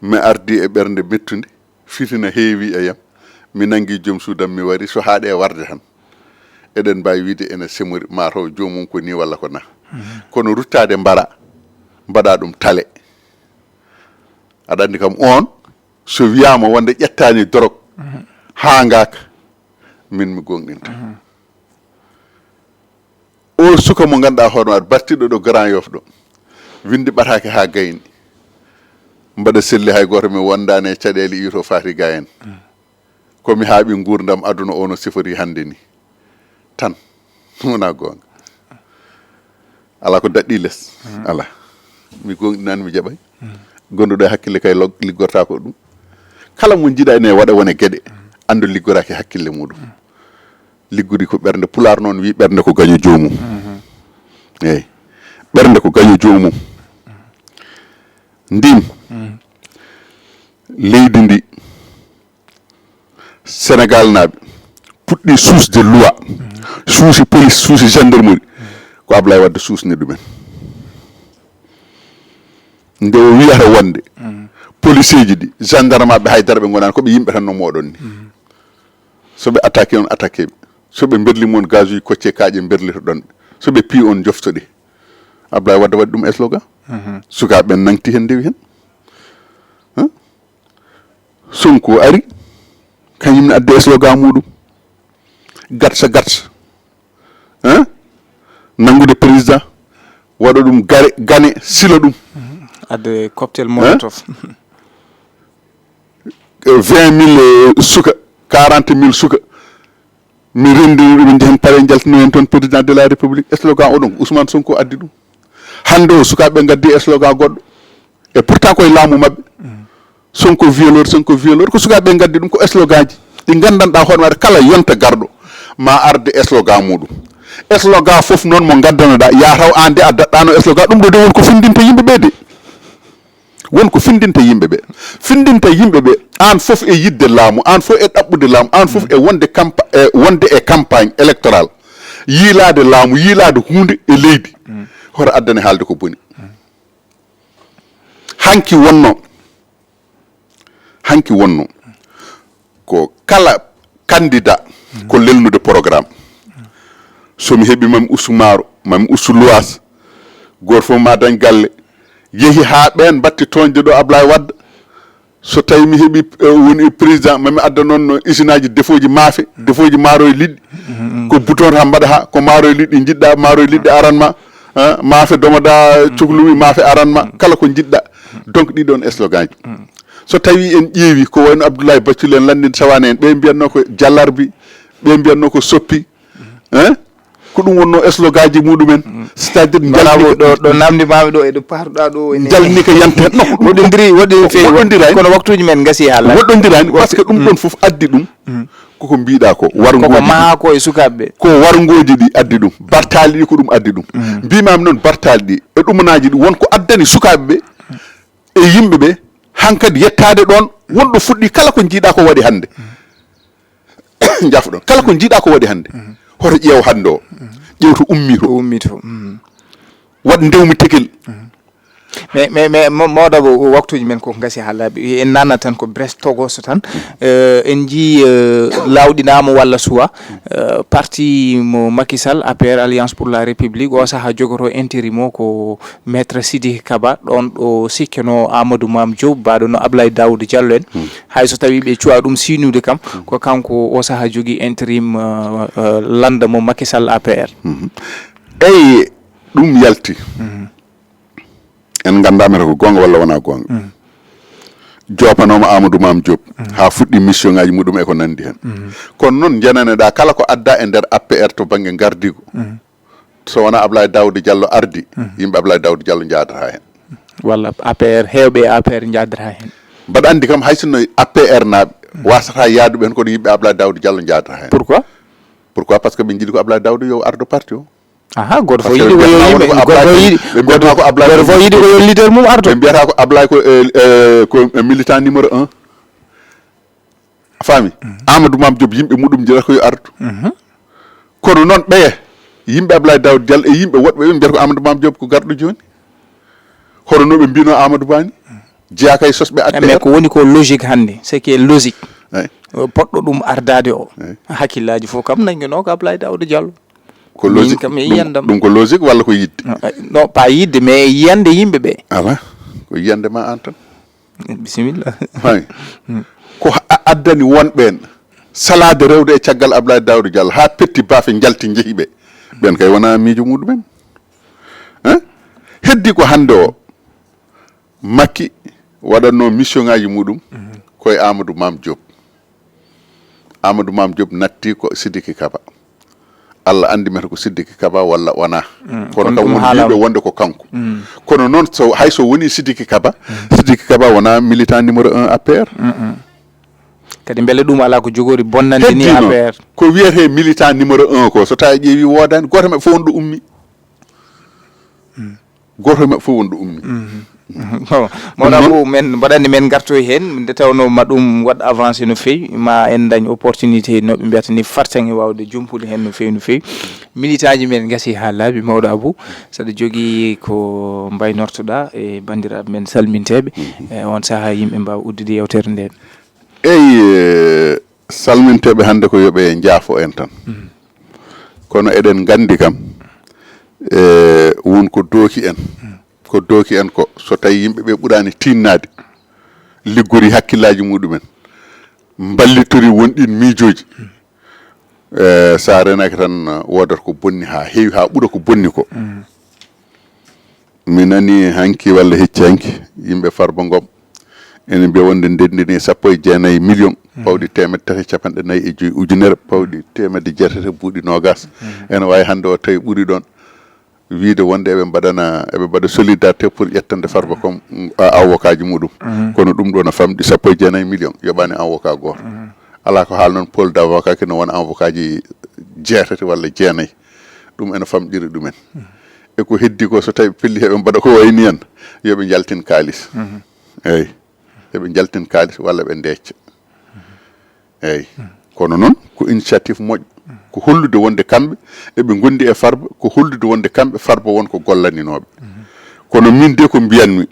Mi ardi e ɓernde mettunde, fitina heewi e yam. Mi nangi joom suudam, mi wari, so haaɗe warde tan. Eɗen mbaawi wiide ene semori, mataw joomum ko ni walla ko na. Kono ruttaade mbara, mbaɗa ɗum tale. Aɗa anndi kam on, so wiyaama wonde ƴettaani dorog, haangaaka, min mi goongɗinta. O suka mo ngannduɗaa hoore maa, bartiɗo ɗo Grand Yoff ɗo. Winndi ɓataake haa gayni. Mbaɗa selli, hay gooto mi wondaani e caɗeele iwto faati ga en. Ko mi haaɓi nguurndam aduna o no sifori hannde ni. Tan. Wonaa goonga. Alaa ko daɗɗi les. Alaa. Mi goonɗinaani, mi jaɓay. Gonduɗo e hakkille kay log-, liggortaa ko ɗum. Kala mo njiɗa ene waɗa wone geɗe. Anndu liggoraaki hakkille muɗum. Liggude ko ɓernde. Pulaar noon wi ɓernde ko gaño joomum. Eeyi. Ɓernde ko gaño joomum. Ndin leydi ndi, Senegal naaɓe puɗɗi suusde loi, suusi police, suusi gendarmerie, ko Ablaye Wade suusni ɗumen. Nde o wiyata wonde policeeji ɗi, gendarme ɓe, haydara ɓe ngonani, ko ɓe yimɓe tan no moɗon ni. So ɓe attaqué on, attaqué ɓe. So ɓe berli mon gazuji, kocce kaaƴe berlitoɗon ɓe. So ɓe pii on, joftoɗe. Ablaye Wade waɗi ɗum slogan. Sukaaɓe ɓen nangti hen, ndewi hen. Hein? Sonko ari, kañum ne addi slogan muɗum. Gatsa, gatsa. Hein? Nanngude président, waɗa ɗum gare, gane, sila ɗum. Adde cocktail Hein? Molotov. Eh, vingt mille, eh, suka, quarante mille suka. Mi renndini ɗum, en njehen pare, njaltino en toon président de la République. Slogan o ɗon, Ousmane Sonko addi ɗum. Hannde o, sukaaɓe ngaddi slogan goɗɗo. Et pourtant koye laamu maɓɓe. Sonko violeur, Sonko violeur, ko sukaaɓe ngaddi ɗum, ko sloganji. Ɗi nganndanɗaa hoore maaɗa, kala yonta garɗo, ma arde slogan muɗum. Slogan fof noon mo ngaddanoɗaa, ya taw aan de a daɗɗaano slogan, ɗum ɗo de won ko findinta yimɓe ɓe de. Won ko findinta yimɓe ɓe. Findinta yimɓe ɓe, aan fof e yiɗde laamu, aan fof e ɗaɓɓude laamu, aan fof e wonde campa-, e wonde e campagne électorale. Yiilaade laamu, yiilaade huunde e leydi. Hoto addane haalde ko boni. Hanki wonno, hanki wonno ko kala candidat ko lelnude programme. So mi heɓi, mami ustu maaro, mami ustu luwaas, gooto fof ma dañ galle. Yehi haa ɓeen mbatti tooñde ɗo Ablaye Wade. So tawi mi heɓi, eh, woni président, mami adda noon no usine aji defooji maafe, defooji maaro e liɗɗi. Ko bouton tan mbaɗa ha, ko maaro e liɗɗi njiɗɗa, maaro e liɗɗi aran ma, eh, maafe domoɗa, coklumi, maafe aran ma, kala ko njiɗɗa. Donc, ɗiɗon slogan ji. So tawi en ƴeewi ko wayno Abdoulaye Bathily en, Landing Savané en, ɓe mbiyatno ko jalarbi, ɓe mbiyatno ko soppi, hein? Ko ɗum wonno slogan ji muɗumen. C'est-à-dire, ɗo, ɗo namdi maami ɗo, e ɗo paatuɗa ɗo, ene jalni ko yante. Non, ko ɗum woɗɗondiri, woɗɗi no feewi, woɗɗondirani. Kono waktuuji men ngasi ha laaɓi. Woɗɗondirani, parce que ɗum ɗon fof addi ɗum. Koko mbiɗa ko, warngooji ɗi. Koko maha ko e sukaaɓe ɓe. Ko warngooji ɗi addi ɗum. Bartaali ɗi ko ɗum addi ɗum. Mbimami noon, bartaali ɗi e ɗumanaaji ɗi, won ko addani sukaaɓe ɓe e yimɓe ɓe hankadi yettaade ɗoon. Wonɗo fuɗɗi, kala ko njiɗa ko waɗi hannde. Jafɗon. Kala ko njiɗa ko waɗi hannde. Hoto ƴeew hannde o. Ƴeew to ummi to. Ummi to. Waɗ ndewmi tegel. Mais, mais, mais, mo-, moɗo ko waktuuji men ko ngasi ha laaɓi. En nanat tan ko Brest Togoso tan. Eh, en njii, eh, lawɗinama walla suwa. Eh, parti mo Macky Sall, A P R, Alliance pour la République, o saha jogoto intérim o ko Maître Sidiki Kaba, ɗon ɗo sikkeno Amadou Mame Diop, baɗo no Ablaye Daouda Diallo en. Hay so tawi ɓe cuwa ɗum sinude kam, ko kanko o saha jogui intérim, eh, eh, landa mo Macky Sall A P R. Eyi, ɗum yalti. En nganndaa mete ko goonga walla wonaa goonga. Joopanoo mo Amadou Mame Diop, haa fuɗɗi mission ngaaji muɗum e ko nanndi heen. Kono noon, njenaneɗaa kala ko addaa e nder A P R to bannge ngardiigu. So wonaa Ablaye Daouda Diallo ardi, yimɓe Ablaye Daouda Diallo njaadata heen. Walla A P R, heewɓe e A P R njaadata heen. Mbaɗa anndi kam, hay sinno A P R naaɓe waasataa yahduɓe heen, kono yimɓe Ablaye Daouda Diallo njaadata heen. Pourquoi? Pourquoi? Parce que ɓe njiɗi ko Ablaye Daouda yo ardo parti o. Aha, goto fof yiɗi ko yo yimɓe, goto fof yiɗi, goto fof yiɗi ko yo leader mum ardo. Ɓe mbiyata ko Ablaye ko, eh, eh, ko militant numéro un. A faami? Amadou Mame Diop, yimɓe muɗum njiɗata ko yo ardu. Kono noon ɓeye, yimɓe Ablaye Daouda Diallo e yimɓe woɗɓe ɓe mbiyata ko Amadou Mame Diop ko garɗo jooni. Hono no ɓe mbino Amadou Ba ni. Jeyaa kay sosɓe A P R. Mais ko woni ko logique hannde, ce qui est logique. Eyi. Poɗɗo ɗum ardaade o. Eyi. Hakkillaaji fof kam nanngino ko Ablaye Daouda Diallo. Ko logique, kam e yiyandam. Ɗum ko logique walla ko yiɗde? Non, eh, non, pas yiɗde, mais yiyande yimɓe ɓe. Ala, ko yiyande ma aan tan. Bisimilla. Hay. Ko a-, addani won ɓeen salaade rewde e caggal Ablaye Daouda Diallo haa petti baafe njalti njehi ɓe. Ɓeen kay wonaa miijo muɗumen. Hein? Heddi ko hannde o, Makki waɗatno mission ngaji muɗum koye Amadou Mame Diop. Amadou Mame Diop natti ko Sidiki Kaba. Allah andi mete ko Sidiki Kaba walla wona. Kono kam won wiɓe wonde ko kanko. Kono noon, so hay so woni Sidiki Kaba, Sidiki Kaba wona militant numéro un A P R. Kadi mbele ɗum ala ko jogori bonnande ni Heddi noon, A P R? Ko wiyete militant numéro un ko, so tawi ƴeewi, woodani. Goto maɓɓe fof won ɗo ummi. Goto maɓɓe fof won ɗo ummi. Bon, mawɗa Ɗum noon, fof men mbaɗani men ngartoy heen, nde tawno ma ɗum waɗ avancé no feewi, ma en dañ opportunité, no ɓe mbiyata ni, fartaŋŋe waawde jumpude heen no feewi, no feewi. Minitaaji men ngasi haa laaɓi, mawɗo Abou, saɗa jogii ko mbaynortoɗa e banndiraaɓe men salminteeɓe, e on sahaa yimɓe mbaawa uddude yewtere nde. Eyi, eh, salminteeɓe hannde ko yo ɓe njaafo en tan. Kono eɗen nganndi kam, e won ko dooki en. Ko dooki en ko, so tawi yimɓe ɓe ɓuraani tiinnaade, liggori hakkillaaji muɗumen, mballitori won ɗin miijooji, e so a renaaki tan, woodata ko bonni haa heewi, haa ɓura ko bonni ko. Mi nani hanki walla hecci hanki, yimɓe Farba Ngom ene mbiya wonde ndenndini sappo e jeenayi million, pawɗi teemedde tati e capanɗe nayi e joyi ujunere, pawɗi teemedde jeetati e buuɗi noogas. Ene waawi hannde o tawi ɓuri ɗoon. Wiide wonde eɓe mbaɗana, eɓe mbaɗa solidarité pour ƴettande Farba comme, a-, avocat ji muɗum. Kono ɗum ɗo no famɗi sappo e jeenayi million, yoɓaani avocat gooto. Alaa ko haal noon, pôle d' avocat kino wona avocat ji jeetati walla jeenayi. Ɗum ene famɗiri ɗumen. E ko heddi ko, so tawi pelli heɓe mbaɗa ko wayni en, yoɓe njaltin kaalis. Eyi, yoɓe njaltin kaalis walla ɓe ndecca. Eyi. Kono noon, ko initiative moƴƴo. Ko hollude wonde kamɓe eɓe ngondi e Farba, ko hollude wonde kamɓe Farba won ko gollaninooɓe. Kono min de ko mbiyanmi,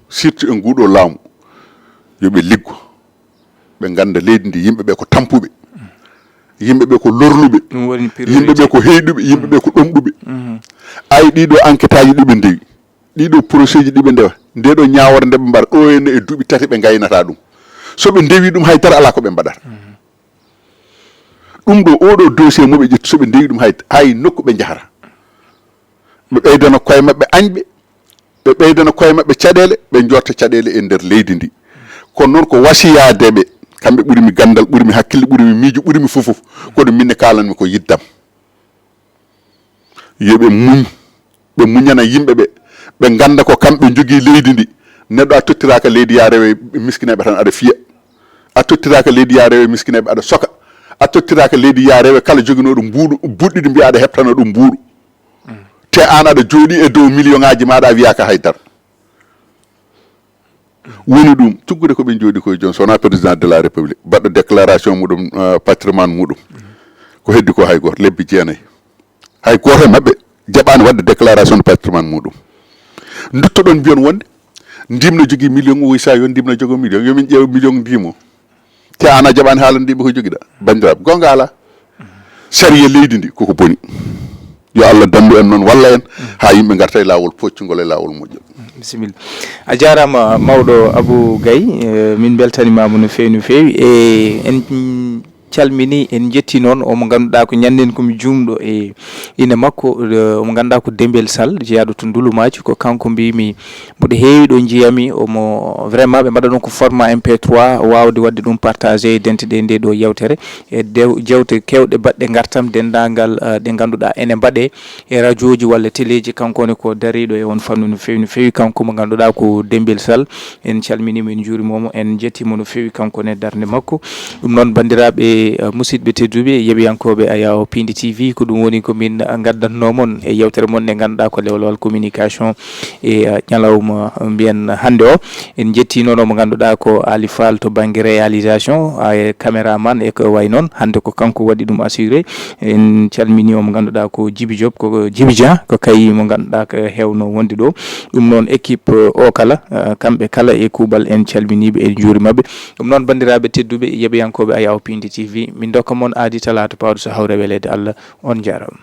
surtout e nguɗo laamu, yo ɓe liggo. Ɓe ngannda leydi ndi, yimɓe ɓe ko tampuɓe. Yimɓe ɓe ko lorluɓe. Ɗum woni priorité. Yimɓe ɓe ko heyɗuɓe, yimɓe ɓe ko ɗomɗuɓe. Ay, ɗiɗo enquête aji ɗi ɓe ndewi, ɗiɗo procédure ɗi ɓe ndewa, nde ɗo ñaawore nde ɓe mbaɗa, ɗo henne e duuɓi tati ɓe ngaynata ɗum. So ɓe ndewi ɗum, hay dara alaa ko ɓe mbaɗata. Ɗum ɗo, oɗo dossier mo ɓe ƴetti, so ɓe ndewi ɗum, hay, hay nokku ɓe njahata. Ɓe ɓeydana koye maɓɓe añɓe, ɓe ɓeydana koye maɓɓe caɗeele, ɓe njorta caɗeele e nder leydi ndi. Kono noon, ko wasiyaade ɓe, kamɓe ɓuri mi ganndal, ɓuri mi hakkille, ɓuri mi miijo, ɓuri mi fof fof. Kono min ne kaalanmi ko yiddam. Yo ɓe muñ, ɓe muñana yimɓe ɓe, ɓe ngannda ko kamɓe njogii leydi ndi. Neɗɗo, a tottiraaka leydi, yaa rewe miskineeɓe tan aɗa fiya. A tottiraaka leydi, yaa rewe miskineeɓe aɗa soka. A tottiraaka leydi, yaa rewe kala joginooɗo mbuuɗu, buɗɗiɗi mbiya aɗa heɓtana ɗum mbuuɗu. Te aan aɗa jooɗi e dow million ŋaaji maaɗa, a wiyaaka hay dara. Woni ɗum, tuggude ko ɓe njooɗi koye joom, so wonaa président de la république, baɗɗo déclaration muɗum, euh, patrimoine muɗum. Ko heddi ko hay gooto, lebbi jeenayi. Hay gooto e maɓɓe jaɓaani waɗde déclaration de patrimoine muɗum. Nduttoɗon mbiyon wonde, ndim no jogii million, o wisa yo ndim no jogoo million, yo min ƴeew million ndimo. Te aan a jaɓaani haalande yimɓe ko jogiɗa, banndiraaɓe. Goonga alaa. Sariya leydi ndi koko boni. Yo Allah danndu en noon, walla en, haa yimɓe ngarta e laawol poccungol e laawol moƴƴol. Bisimilla. A jaaraama, mawɗo Abou Gaye. Eh, min mbeltanimaama no feewi, no feewi. E en calmini, en njetti noon o mo ngannduɗaa ko ñannden ko mi juumɗo e ine makko, eh, o mo ngannduɗaa ko Dembel Sall, jeyaaɗo to Ndulumaaji. Ko kanko mbiymi mboɗo heewi ɗo njiyami, omo vraiment ɓe mbaɗa ɗum ko format M P trois, waawde waɗde ɗum partagé e dente ɗe nde ɗo yewtere. E dew-, jewte keewɗe baɗɗe ngartam denndaangal, eh, ɗe ngannduɗaa ene mbaɗe e rajooji walla teleeji, kanko ne ko dariiɗo e on fannu no feewi, no feewi. Kanko mo ngannduɗaa ko Dembel Sall, en calminiimo, en njuuriima mo, en njettiima no feewi kanko ne darnde makko. Ɗum noon, banndiraaɓe, eh, musidɓe tedduɓe, yeɓiyankooɓe Ayaw Pindi T V, ko ɗum woni ko min ngaddatnoo mon e yewtere mon nde ngannduɗaa ko lewlewal communication e, eh, ñalawma mbiyen hannde o. En njettii noon mo ngannduɗaa ko Ali Fall to bannge réalisation, e caméraman e ko wayi noon. Hannde ko kanko waɗi ɗum assuré. En calminii o mo ngannduɗaa ko Djiby Diop, ko Djiby Dia, ko kayi mo ngannduɗaa ko heewno wonde ɗo. Ɗum noon, équipe, eh, o kala, eh, kamɓe kala e kuuɓal, en calminii ɓe, en njuuriima ɓe. Ɗum noon, banndiraaɓe tedduɓe, yeɓiyankooɓe Ayaw Pindi T V, min ndokka mon aadi talaata pawɗo so hawre weleede Allah. On njaaraama.